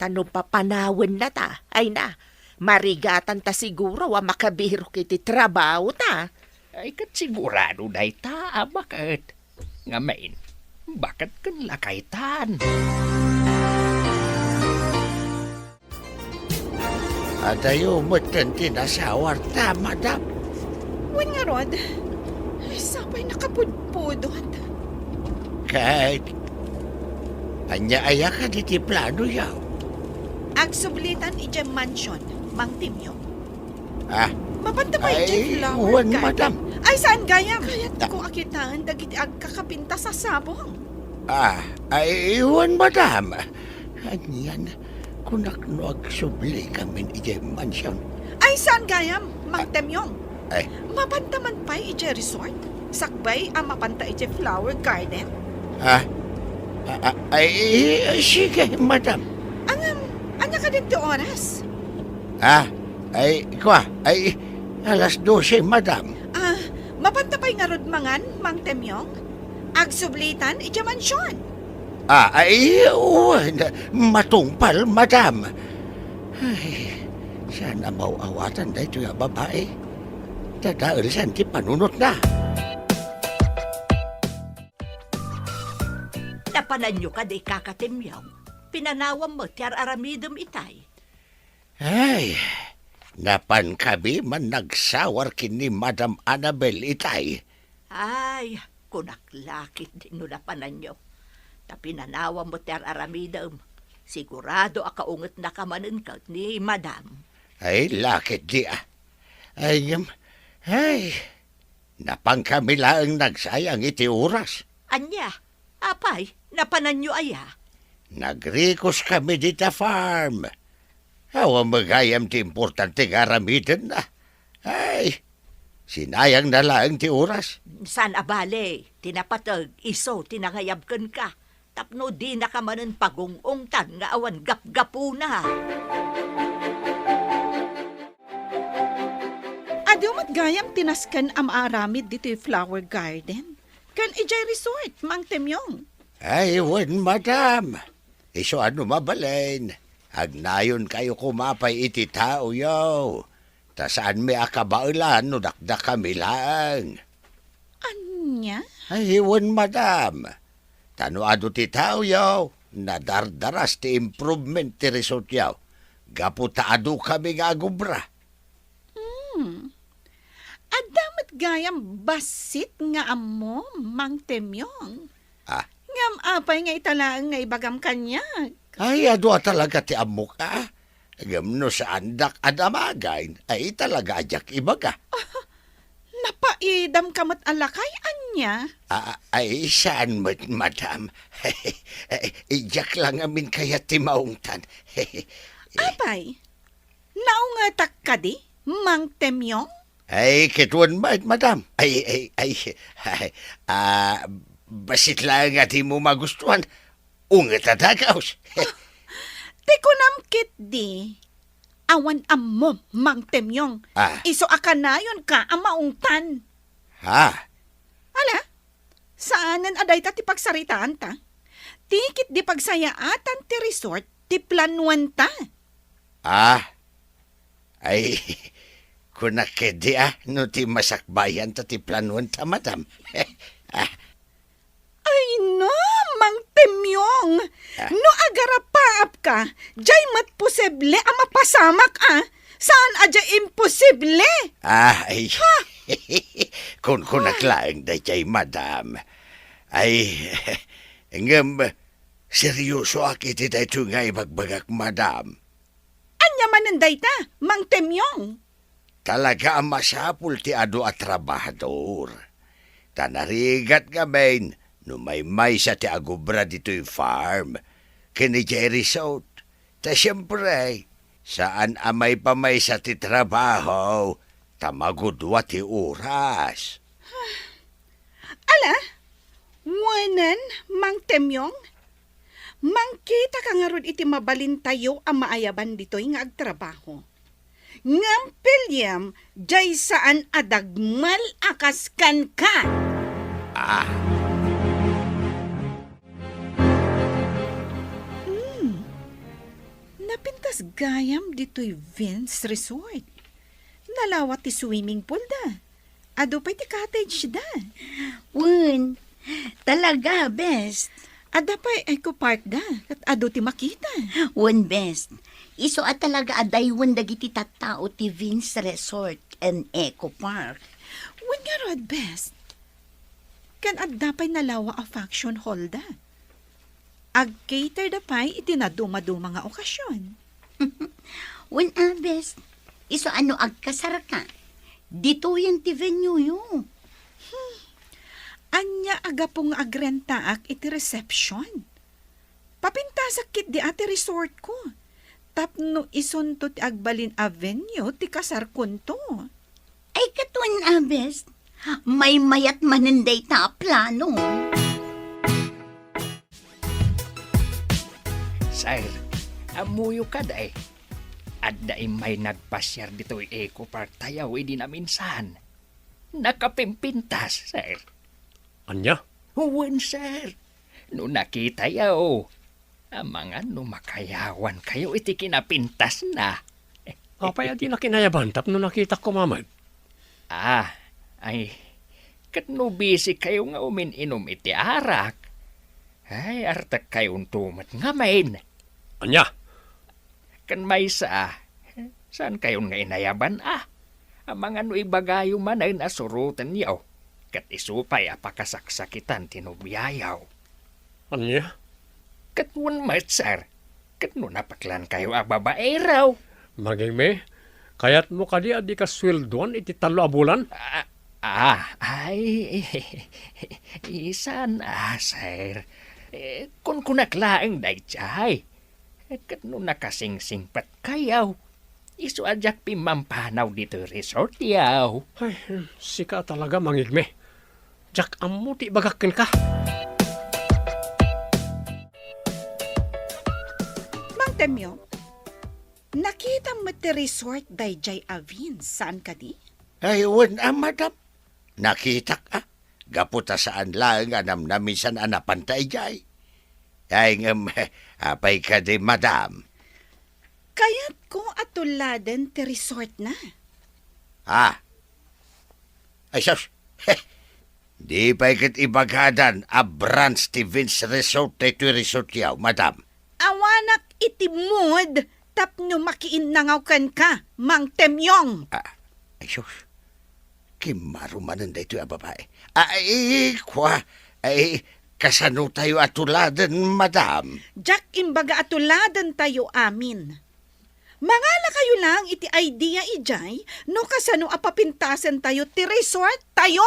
ta no papanawennata, ay na, marigatanta siguro a makabirok iti trabahota. Ay, ket sigurado dayta a baket. Ngamin, baket ken lakaytan. Adayo metten ti nasawarta, madam. Wen ngarud, sapay nakapudpudot. Ket ania aya kadi ti planoyo? Agsublitan idiay mansion, Mang Timio. Ah, Mapanta pay idiay ay, flower wen, garden. Madam. Ay, saan gayam? Kayatko a kitaen dagiti agkakapintas a sabong. Ah, ay, wen, madam. Anian, kunak no agsubli kamin idiay mansion. Ay, saan gayam, Mang Ah, Temyong? Ay. Mapanta man pay idiay resort? Sakbay a mapanta idiay flower garden? Ah, ah, ah, ay, ay, sige, madam. Ngem, ania kadin ti oras? Ah, ay, kua, ay, alas dose, madam. Ah, mapanta pay ngarud mangan, Mang Temyong? Agsublitan idiay mansion. Ah, ay, wen, matungpal, madam. Ay, saan a maaw-awatan daytoy a babai? Dadaelsan ti panunotna. Napananyo kadi, Kaka Temyong? Pinanawam met ti ar-aramidem itay. Ay, napankami man nagsawar ken ni Madam Annabel itay. Ay, kunak la ketdi no napananyo. Ta pinanawam met ti ar-aramidem. Sigurado a kaungetnaka manen ket ni Madam. Ay, la ketdi, ah. Ay, ngem, ay, napankami laeng nagsayang iti oras. Ania? Apay, napananyo aya? Nagrequest kami dita farm. Awan met gayam ti importante nga aramidenna. Ay, sinayangna laeng ti oras. Saan a bale, ti napateg isu ti nangayab kenka, tapno dinaka manen pagung-ungtan nga awan gapgapuna. Adu met gayam ti nasken a maaramid ditoy flower garden ken idiay resort, Mang Temyong? Ay, wen, madam. Isu a no mabalin, agnayonkayo koma pay iti taoyo. Ta saanmi a kabaelan no dakdakami laeng. Ania? Ay, wen, madam. Ta no adu ti taoyo, nadardaras ti improvement ti resortyo. Gapu ta adu kami nga agubra. Hmm. Adda met gayam bassit nga ammom, Mang Temyong. Ah. Ngem apay nga ita laeng nga ibagam kaniak? Ay, adu a talaga ti ammok, a. Ngem no saandak a damagen, ay talaga a diak ibaga. Napaidamka met a lakay, ania? Ah, ay, saan met, madam. Ay, diak la ngamin kayat ti maungtan. Apay, naungetak kadi, Mang Temyong? Ay, ket wen met, madam. Ay, ay, ay, ay, ah, bassit laeng a dimo magustuhan. Unget a dagaus. Ti kunam ketdi, awan ammom, Mang Temyong. Ah. Isu a kanayonka a maungtan. Ha? Ala, saanen a dayta ti pagsaritaanta. Ti ketdi pagsayaatan ti resort ti planuanta. Ah, ay, kunak ketdi a, no ti masakbayanta ti planuanta, madam. Ah. Ay, no, Mang Temyong! Ah. No agarapaapka, diay met posible a mapasamak, a. Saan a diay imposible? Ah, ay. Ha? Kunkunak laeng daydiay, madam. Ay, ngem, seriosoak iti daytoy nga ibagbagak, madam. Ania manen dayta, Mang Temyong? Talaga a masapul ti adu a trabahador. Ta narigat ngamin no maymaysa ti agubra ditoy farm ken idiay resort. Ta siempre, saan a maipamaysa ti trabaho ta magudua ti oras. Ala, wenen, Mang Temyong, mangkitaka ngarud iti mabalintayo a maayaban ditoy nga agtrabaho. Ngem piliem, diay saan a dagmel a kas kenka. Ah. Hmm. Napintas gayam ditoy Vince Resort. Nalawa ti swimming pool da. Adu pay ti cottage da. Wen, talaga, best. Adda pay eco park da, ket adu ti makita. Wen, best. Isu a talaga a daywen dagiti tattao ti Vince Resort and Eco Park. Wen ngarud, best. Ken adda pay nalawa a function hall da. Ag-cater da pay iti nadumaduma nga okasion. Wen a, bes, Isu a no agkasarka, ditoyen ti venue-yo. Hmm. Ania a gapu nga agrentaak iti reception? Papintasak ketdi a ti resortko. Tapno isunto ti agbalin a venue ti kasarkonto. Ay, ket wen a, bes, maymayat manen dayta a plano. Sir, ammoyo kadi? Adda immay nagpasiar ditoy Eco Park tayo idi naminsan. Nakapimpintas, sir. Ania? Wen, sir. No nakitayo, amangan no makayawankayo iti kinapintasna. Apay a di nakinayaban tapno nakitak koma met? Ah, ay, ket no busy kayo nga umin-inom iti arak, ay, artekkayonto met ngamin. Ania? Ken maysa, saan kayon nga inayaban a? Amangan no ibagayo manen a surotenyo, ket isu pay a pakasaksakitan ti nobiayo. Ania? Ket wen met, sir, ket no napeklan kayo a babaero. Mangigme, kayatmo kadi a dika sueldoan iti tallo a bulan? Ah, ah, ay, saan a, sir. Eh, kunkunak laeng daydiay. Ket no nakasingsingpet kayo, isu a diak pimmampanaw ditoy resortyo. Ay, sika talaga, mangigme. Diak ammo ti ibagak kenka. Mang Temyo, nakitam met ti resort daydiay a Vince, saan kadi? Ay, wen a, madam. Nakitak a, gapu ta saan laeng a namnaminsan a napanta idiay. Ay, ngem, apay kadi, madam? Kayatko a tuladen ti resortna. Ah. Ay, sus. Di pay ket ibagadan a branch ti Vince Resort daytoy resortyo, madam. Awanak iti mood tapno makiinnangaw kenka, Mang Temyong. Ah, ay, sus. Kimmaro manen daytoy a babae. Ay, kua, ay, kasano tayo a tuladen, madam? Diak imbaga a tuladen tayo amin. Mangala kayo lang iti idea idiay no kasano a papintasen tayo ti resort tayo.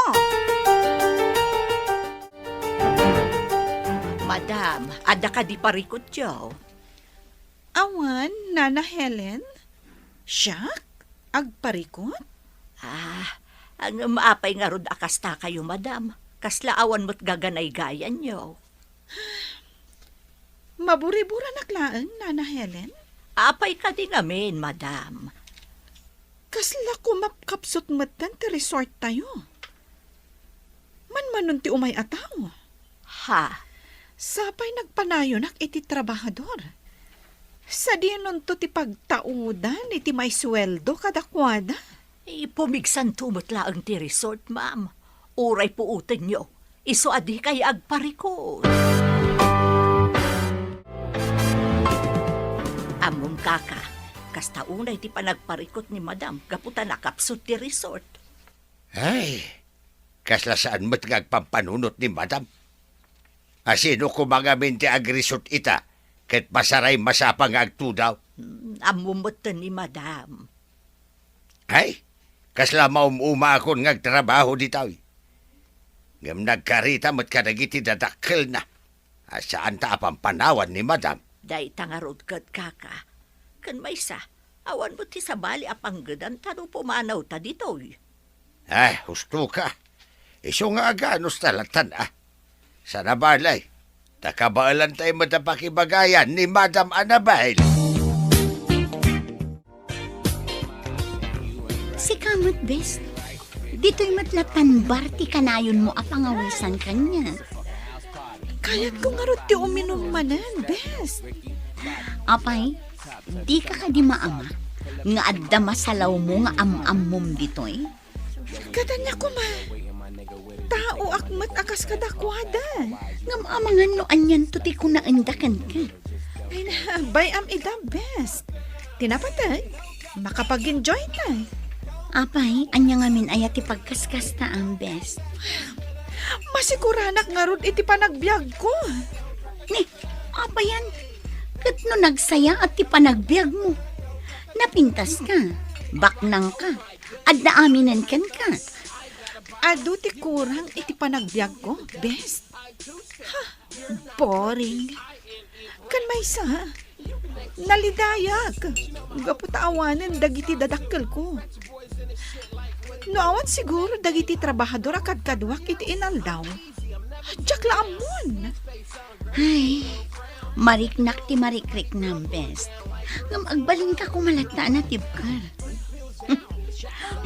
Madam, adda kadi parikutyo? Awan, Nana Helen. Siak? Agparikut? Ah, ngem apay ngarud a kasta kayo, madam? Kasla awan met gaganaygayanyo. Maburiburanak laeng, Nana Helen? Apay kadi ngamin, madam? Kasla kumapkapsut metten ti resort tayo. Manmanon ti umay a tao. Ha? Sapay nagpanayonak iti trabahador. Sadinonto ti pagtaudan iti maisueldo kadakuada? Ipumigsanto met laeng ti resort, ma'am. Uray puotenyo, isu a dikay agparikut. Ammom, kaka, kasta unay ti panagparikut ni madam gapu ta nakapsut ti resort. Ay, kasla saan met nga agpampanunot ni madam. Asino koma ngamin ti agresort ita, ket masaray masapa nga agtudaw? Hmm, ammom metten ni madam. Ay, kasla maum-umaakon nga agtrabaho ditoy. Ngem nagkarita met kadagiti dadakkelna a saanta a pampanawan ni madam. Dayta ngarud ket, kaka. Ken maysa, awan met ti sabali a panggedanta no pumanawta ditoy. Ah, husto ka. Isu nga aganus ta latan, ah. Sana balay, ta kabaelantay met a pakibagayan ni Madam Annabel. Sika met, bes. Ditoy met la tanbar ti kanayonmo a pangawisan kaniak. Kayatko ngarud ti uminum manen, bes. Apay, dika kadi maama nga adda masalawmo nga am-ammom ditoy? Ket ania koma? Taoak met a kas kadakuada. Ngem amangan no anianto ti kunaenda kenka. Ay na, bay-am ida, bes. Ti napateg, makapag-enjoyta. Apay, ania ngamin aya ti pagkaskasta, am, bes? Masiguranak ngarud iti panagbiagko. Ni, apayan, ket no nagsayaat ti panagbiagmo, napintaska. Baknangka. Adda aminen kenka. Adu ti kurang iti panagbiagko, best. Ha, boring. Ken maysa, nalidayak gapu ta awanen dagiti dadakkelko. No awan siguro dagiti trabahador a kadkaduak iti inaldaw, diak la ammon. Ay, mariknak ti marikriknam, best. Ngem agbalinka koma latta a natibker.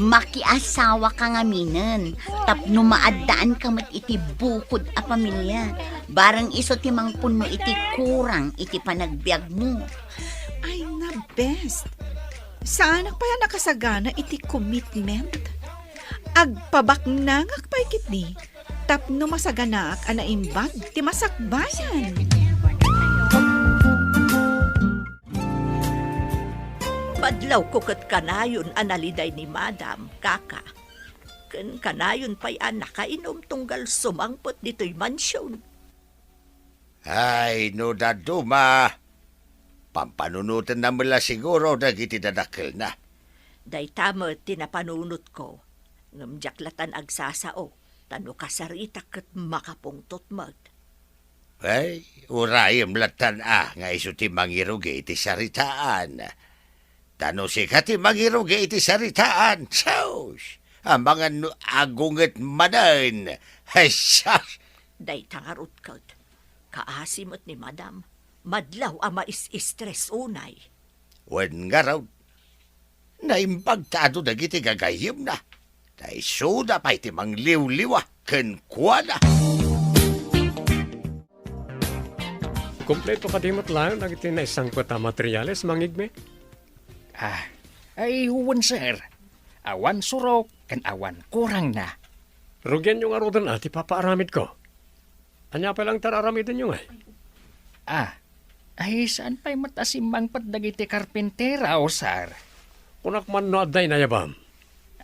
Makiasawaka ngaminen tapno maaddaanka met iti bukod a pamilia. Bareng isu ti mangpunno iti kurang iti panagbiagmo. Ay na, best. Saanak pay a nakasagana iti commitment. Agpabaknangak pay ketdi tapno masaganaak a naimbag ti masakbayan. Madlawko ket kanayon a naliday ni Madam, kaka. Ken kanayon pay a nakainum tunggal sumangpet ditoy mansion. Ay, no dadduma, pampanunotenna met la siguro dagiti dadakkelna. Dayta met ti napanunotko, ngem diak latan agsasao, ta no kasaritak ket makapungtot met. Ay, urayem latan a nga isu ti mangirugi iti saritaan. Ta no sika ti mangirugi iti saritaan, sus! Amangan no agunget manen. Ay, sus! Dayta ngarud ket, kaasi met ni Madam, madlaw a mais-stress unay. Wen ngarud, naimbag ta adu dagiti gagayyemna. Ta isuda pay ti mangliwliwa kenkuana. Kompleto kadi met laeng dagiti naisangpet a materiales, Mang Igme? Ah, ay, wen, sir. Awan surok ken awan kurangna. Rugianyo ngaruden a ti papaaramidko. Ania pay laeng ti ar-aramidenyo ngay? Ah, ay, saan pay met a simmangpet dagiti karpintero, sir? Kunak man no adda inayabam.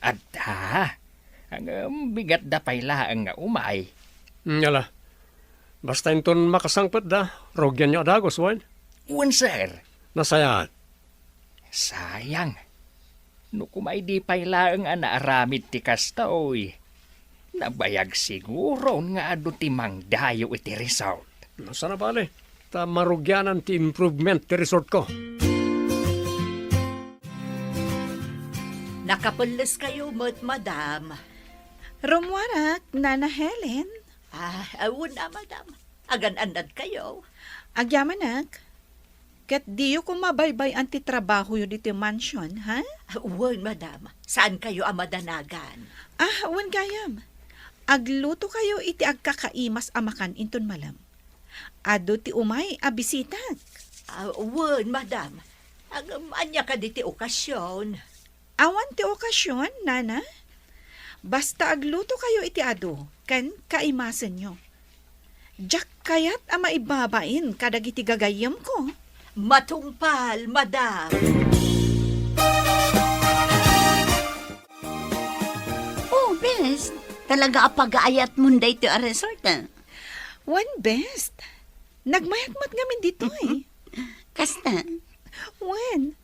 Adda. Ngem bigatda pay laeng nga umay. Hmm, ala. Basta inton makasangpetda, rugianyo a dagus, wen? Wen, sir. Nasayaat. Sayang. No koma idi pay laeng a naaramid ti kastoy, nabayag siguron nga adu ti mangdayo iti resort. No, saan a bale, ta marugianan ti improvement ti resortko. Nakapelleskayo met, madam. Rummuarak, Nana Helen. Ah, wen a, madam. Agan-annadkayo? Agyamanak. Ket diyo koma baybay-an ti trabahoyo ditoy mansion, ha? Wen, madam. Saankayo a madanagan? Ah, wen gayam. Aglutokayo iti agkakaimas a makan inton malem. Adu ti umay a bisitak. Ah, wen, madam. Ngem ania kadi ti okasion? Awan ti okasion, nana. Basta aglutokayo iti adu ken kaimasenyo. Diak kayat a maibabain kadagiti gagayyemko. Matungpal, madam. Oh, bes, talaga a pagaayatmon daytoy a resort, ah. Wen, bes. Nagmayat met ngamin ditoy. Kasta? Wen.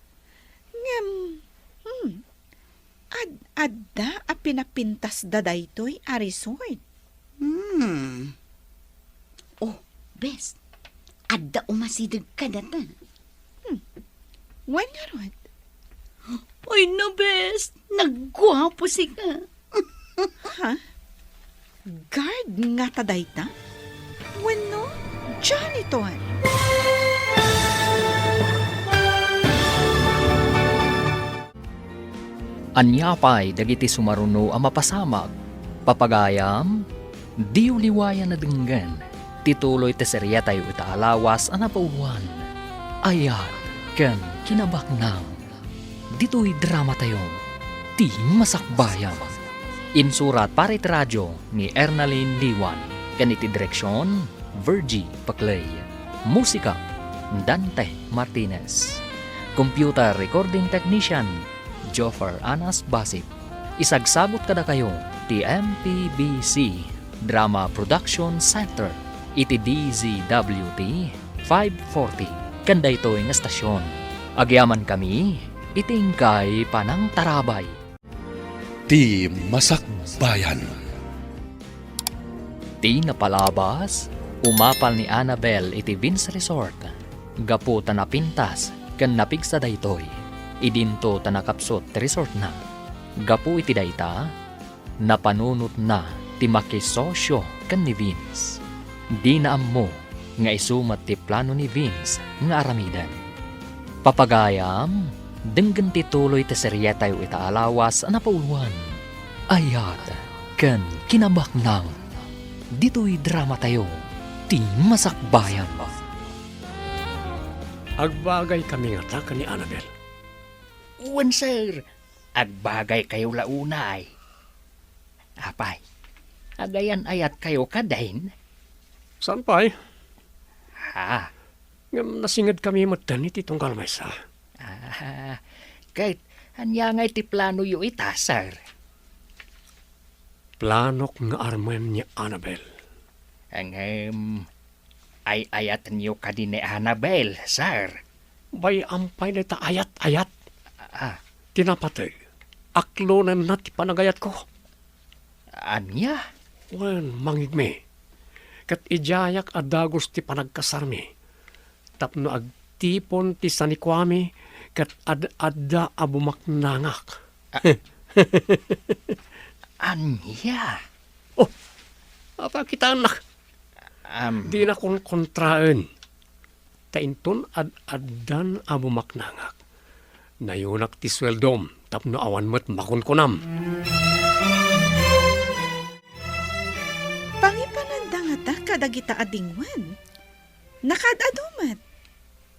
Ngem, hmm, ad-adda a pinapintasda daytoy a resort. Hmm. Oh, bes, adda umasideg kadata. Hmm. Wen ngarud? Ay na, bes, nagguapo sika. Ha? Guard ngata dayta? Wenno janitor? Ania pay dagiti sumaruno a mapasamak? Papagayam, diyo liwayan a denggen ti tuloy ti seriatayo ita a lawas a napauluan, Ayat ken Kinabaknang. Ditoy dramatayo, Ti Masakbayan. Insurat para iti radio ni Ernalyn Liwan ken iti direksion, Virgie Paclay. Musika, Dante Martinez. Computer recording technician, Joffer Anas Basip. Isagsagut kadakayo ti M P B C Drama Production Center iti D Z W T five forty ken daytoy nga estasion. Agyamankami iti inggay panangtarabay. Ti Masakbayan. Ti napalabas, umapal ni Annabel iti Vince Resort gapu ta napintas ken napigsa daytoy. Idinto ta nakapsut ti resortna. Gapu iti dayta, napanunotna ti makisosio ken ni Vince. Dina ammo nga isu met ti plano ni Vince nga aramiden. Papagayam, denggen ti tuloy ti serietayo ita a lawas a napauluan, Ayat ken Kinabaknang. Ditoy dramatayo, Ti Masakbayan. Agbagaykami ngata ken ni Annabel? Wen, sir. Agbagaykayo la unay. Apay, agayan-ayatkayo kadin? Saan pay? Ha? Ngem nasingedkami metten iti tunggal maysa. Ah, ket ania ngay ti planoyo ita, sir? Planok nga armen ni Annabel. Ngem, ay-ayatenyo kadi ni Annabel, sir? Bay-am pay dayta ayat-ayat. Ah. Ti napateg, aklonenna ti panagayatko. Ania? Wen, mangngegmi. Ket idiayak a dagus ti panagkasarmi tapno agtipon ti sanikuami ket ad-adda a bumaknangak. Ah. Ania? Oh, apay kitaennak? Am. Dina konkontraen. Ta inton ad-addan a bumaknangak, nayunak ti sueldom tapno awan met makunkunam. Pangipananda ngata kadagita a dingwen? Nakaad-adu met.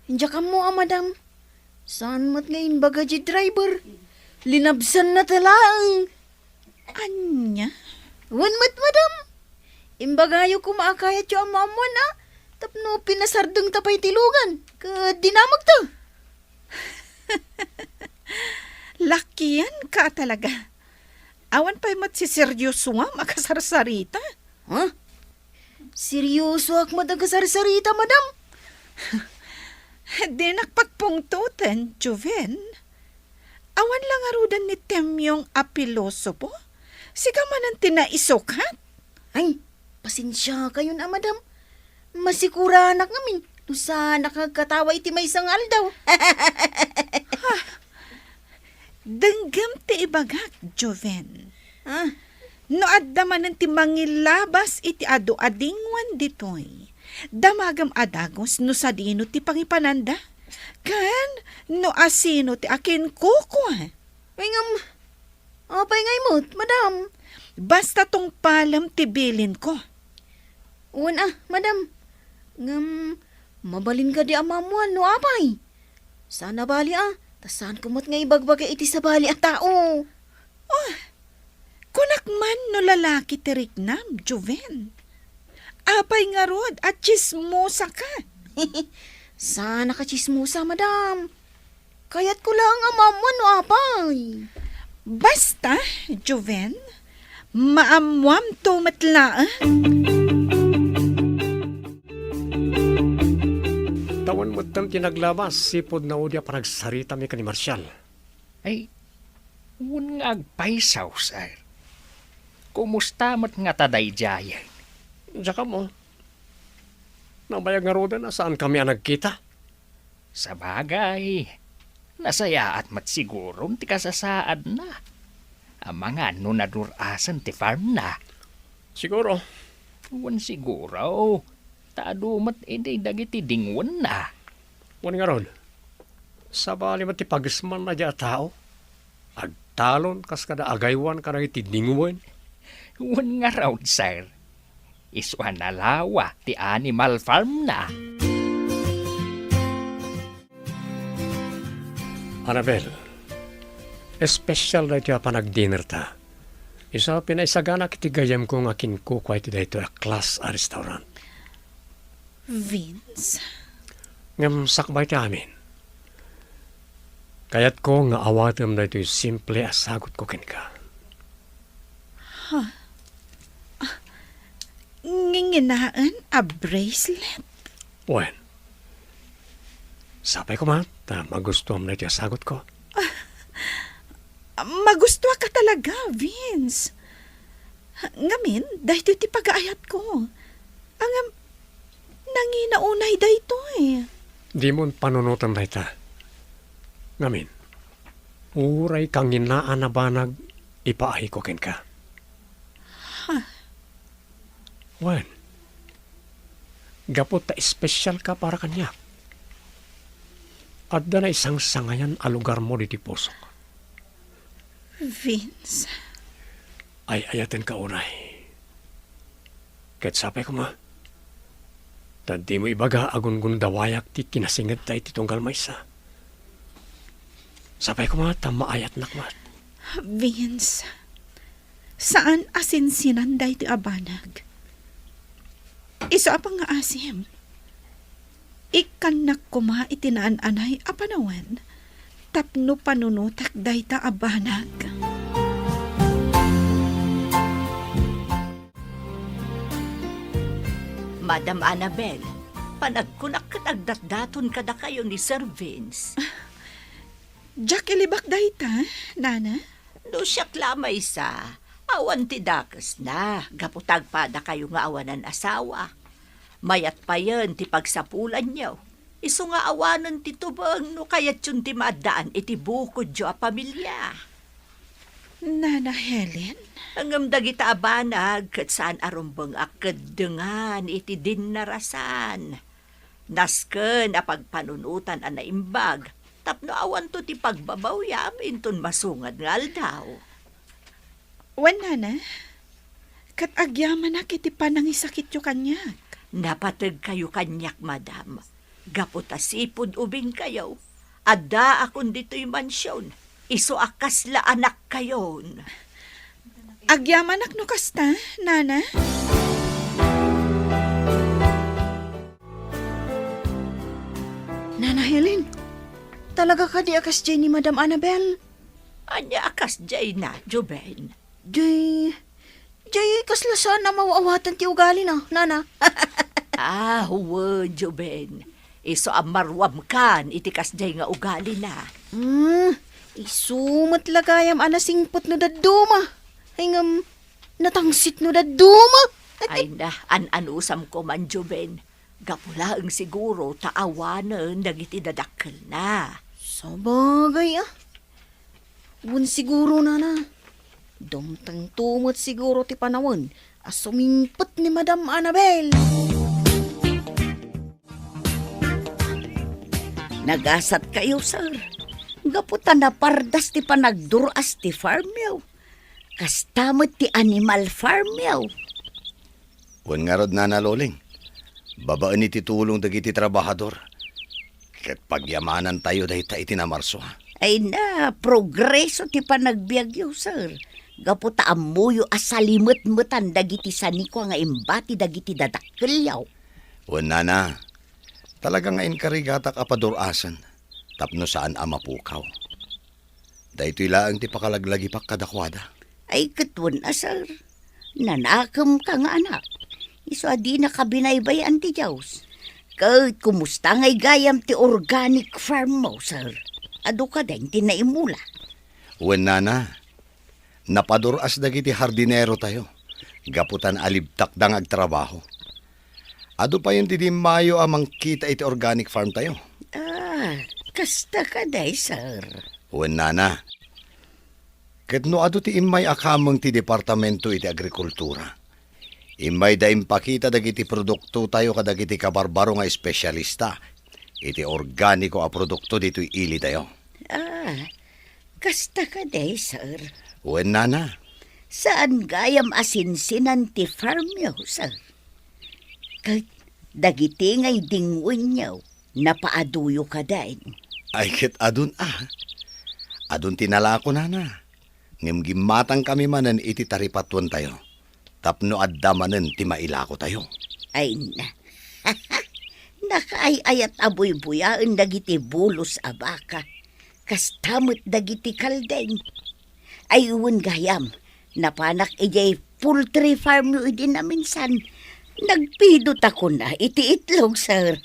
Diak ammo a, madam. Saan met nga imbaga ti driver. Linabsanna ta laeng. Ania? Wen met, madam. Imbagayo koma a kayatyo a maammoan a tapno pinasardengta pay ti lugan ket dinamagta. Lakianka a talaga. Awan pay met siseryosoam a kasarsarita. Ha? Seryosoak met a kasarsarita, madam. Dinak pagpungtoten, Joven. Awan la ngaruden ni Temyong a pilosopo? Sika manen ti naisukat? Ay, pasensiakayon a, madam. Masikuranak ngamin no saanak nga agkatawa iti maysa nga aldaw. Ha? Denggem ti ibagak, Joven. Ah. No adda manen ti mangilabas iti adu a dingwen ditoy, damagem a dagus no sadino ti pangipananda, ken no asino ti akinkukua. Ay, ngem, apay ngay met, madam? Basta tungpalem ti bilinko. Wen a, madam. Ngem, mabalin kadi a maammoan no apay? Saan a bali a, ta saanko met nga ibagbaga iti sabali a tao. Oh, kunak man no lalaki ti riknam, Joven. Apay ngarud a tsismosaka? Saanak a tsismosa, madam. Kayatko laeng a maammuan no apay. Basta, Joven, maammuamto met laeng. Tawen metten ti naglabas, sipud naudi a panagsaritami ken ni Marcial. Ay, wen nga agpayso, sir. Kumusta met ngata daydiayen? Diak ammo. Nabayag ngaruden a saankami a nagkita. Sabagay, nasayaat met siguron ti kasasaadna. Amangan no nadur-asen ti farmna. Siguro. Wen siguro, ta adu met idi dagiti dingwenna. Wen ngarud, sabali met ti pagismanna diay a tao? Agtalon kas kada agaywan kadagiti dingwen? Wen ngarud, sir. Isu a nalawa ti animal farmna. Annabel, espesyal daytoy a panagdinerta. Isu a pinaisaganak iti gayyemko nga kinkukua iti daytoy a class a restaurant. Vince? Ngem sakbay ti amin, kayatko nga awatem daytoy simple a sagutko kenka. Ha? Ah, nginginaen a bracelet? Wen, sapay koma ta magustuam daytoy a sagutko. Ah, Magustuak ka talaga, Vince. Ngamin, daytoy ti pagaayatko. Ngem, nangina unay daytoy. Dimon panunoten dayta. Ngamin, uray kanginaan a banag ipaayko kenka. Ha? Wen, gapu ta espesyal ka para kaniak, adda naisangsangayan a lugarmo ditoy pusok. Vince. Ay-ayatenka unay. Ket sapay koma, ta dimo ibaga a gungundawayak ti kinasingedta iti tunggal maysa. Sapay koma ta maayatnak met. Vince, saan a sinsinan daytoy a banag. Isu a pangngaasim, ikkannak koma iti naan-anay a panawen tapno panunotak dayta a banag. Madam Annabel, panagkunak ket agdatdaton kadakayo ni Sir Vince. Diak ilibak dayta, Nana. No siak la maysa, awan ti dakesna, gapu ta agpadakayo nga awanan asawa. Mayat payen ti pagsapulanyo. Isu nga awanen ti tubeng no kayatyon ti maaddaan iti bukodyo a pamilia. Nana Helen? Ngem dagita a banag ket saan a rumbeng a keddengan iti dinnarasan. Nasken a pagpanunotan a naimbag tapno awanto ti pagbabawiam inton masungad nga aldaw. Wen, Nana, ket agyamanak iti panangisakityo kaniak. Napategkayo kaniak, madam, gapu ta sipud ubingkayo. Addaakon ditoy mansion, isu a kasla anakkayon. Agyamanak no kasta, Nana. Nana Helen, talaga kadi a kasdiay ni Madam Annabel? Ania a kasdiayna, Joven? Jay, jay, kasla saan a maawatan ti ugalina, Nana. Ah, wen, Joven. Isu a maruamkan iti kasdiay nga ugalina. Hmm, isu met la gayam a nasingpet no dadduma. Ay ngem, natangsit no dadduma. Ay na, an-anusam koman, Joven. Gapu laeng siguro ta awanen dagiti dadakkelna. Sabagay, ah. Wen siguro, Nana. Dumtengto met siguro ti panawen a sumingpet ni Madam Annabel. Nagasatkayo, sir. Gapu ta napardas ti panagdur-as ti farmyo. Kasta met ti animal farmyo. Wen ngarud, Nana Loling, babaen iti tulong dagiti trabahador, ket pagyamanantayo dayta iti namarso. Ay na, progreso ti panagbiagyo, sir. Gapu ta ammoyo a salimetmetan dagiti sanikua nga imbati dagiti dadakkelyo. Wen, Nana, talaga nga inkarigatak a padur-asen tapno saan a mapukaw. Daytoy laeng ti pakalaglagipak kadakuada. Ay, ket wen a, sir. Nanakemka nga anak. Isu a dinaka binaybay-an ti Dios. Ket kumusta ngay gayam ti organic farm mo, sir? Adu kadi ti naimula? Wen, Nana. Napadur-as dagiti hardinerotayo gapu ta naalibtakda nga agtrabaho. Adu payen ti dimmayo a mangkita iti organic farm tayo. Ah, kasta kadi, sir. Wen, Nana. Ket no adu ti immay a kameng ti Departamento iti Agrikultura, immayda impakita dagiti produktotayo kadagiti kabarbaro nga espesyalista iti organiko a produkto ditoy ilidayo. Ah, kasta kadi, sir? Wen, Nana. Saan gayam a sinsinan ti farmyo, sir? Ket dagiti nga idingwenyo, napaaduyo kadi? Ay, ket adun a. Adun ti nalako, Nana. Ngem gimmatangkami manen iti taripatuentayo tapno adda manen ti mailakotayo. Ay na. Nakaay-ayat a buybuyaen dagiti bulos a baka. Kasta met dagiti kaldeng. Ay wen gayam, napanak idiay poultry farm yo idi naminsan. Nagpido ta kuna iti itlog, sir.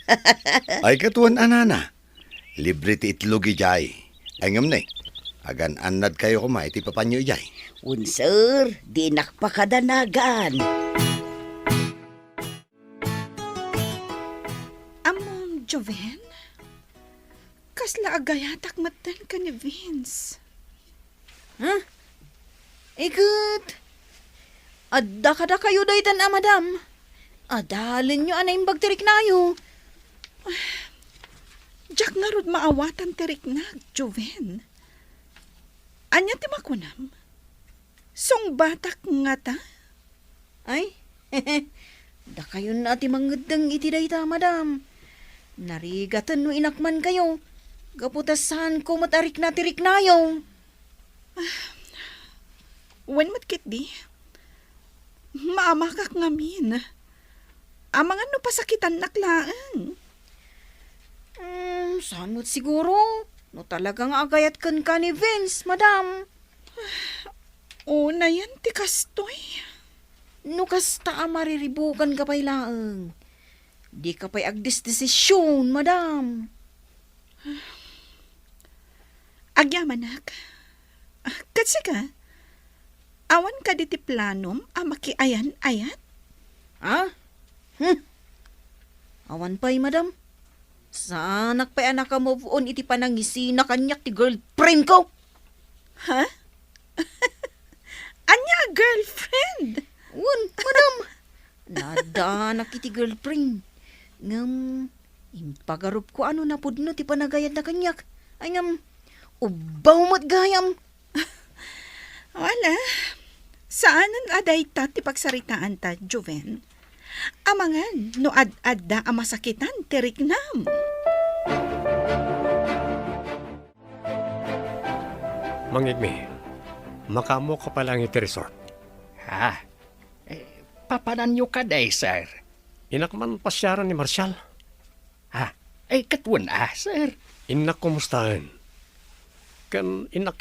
Ay, ket wen a, Nana. Libre ti itlog idiay. Ay, ngem ne, Agan-annadkayo koma iti papanyo idiay. Wen, sir, dinak pakadanagan. Ammom, Joven? Kasla agayatak metten ken ni Vince. Ha? Iket, adda kadakayo daytan a madam. Adalenyo a naimbag ti riknayo. Diak ngarud maawatan ti riknak, Joven. Ania ti makunam? Sungbatak ngata? Ay, dakayon a ti mangeddeng iti dayta, madam. Narigaten no inakmankayo, gapu ta saanko met a rikna ti riknayo. Wen met ketdi, maamakak ngamin. Amangan no pasakitannak laeng. Hmm, saan met siguro? No talaga nga agayat kenka ni Vince, madam. Unayen ti kastoy. No kasta a mariribukanka pay laeng, dika pay agdesdesisyon, madam. Agyamanak. Ah, ket sika? Awan kadi ti planom a makiayan-ayat? Ha? Hmm. Awan pay, madam. Saanak pay a naka-move on iti panangisina kaniak ti girlfriend ko. Ha? Ania a girlfriend? Wen, madam. Naaddanak iti girlfriend. Ngem, impagarupko a no napudno ti panagayatna kaniak. Ay ngem, ubbaw met gayam. Wala. Saanen a dayta ti pagsaritaanta, Joven. Amangan no ad-adda a masakitan ti riknam. Mangngegmi, makaammoka pay laeng iti resort. Ha? Eh, papananyo kadi, sir? Innak man pasiaren ni Marshall. Ha? Eh, ket wen a, sir? Innak kumustaen. Ken innak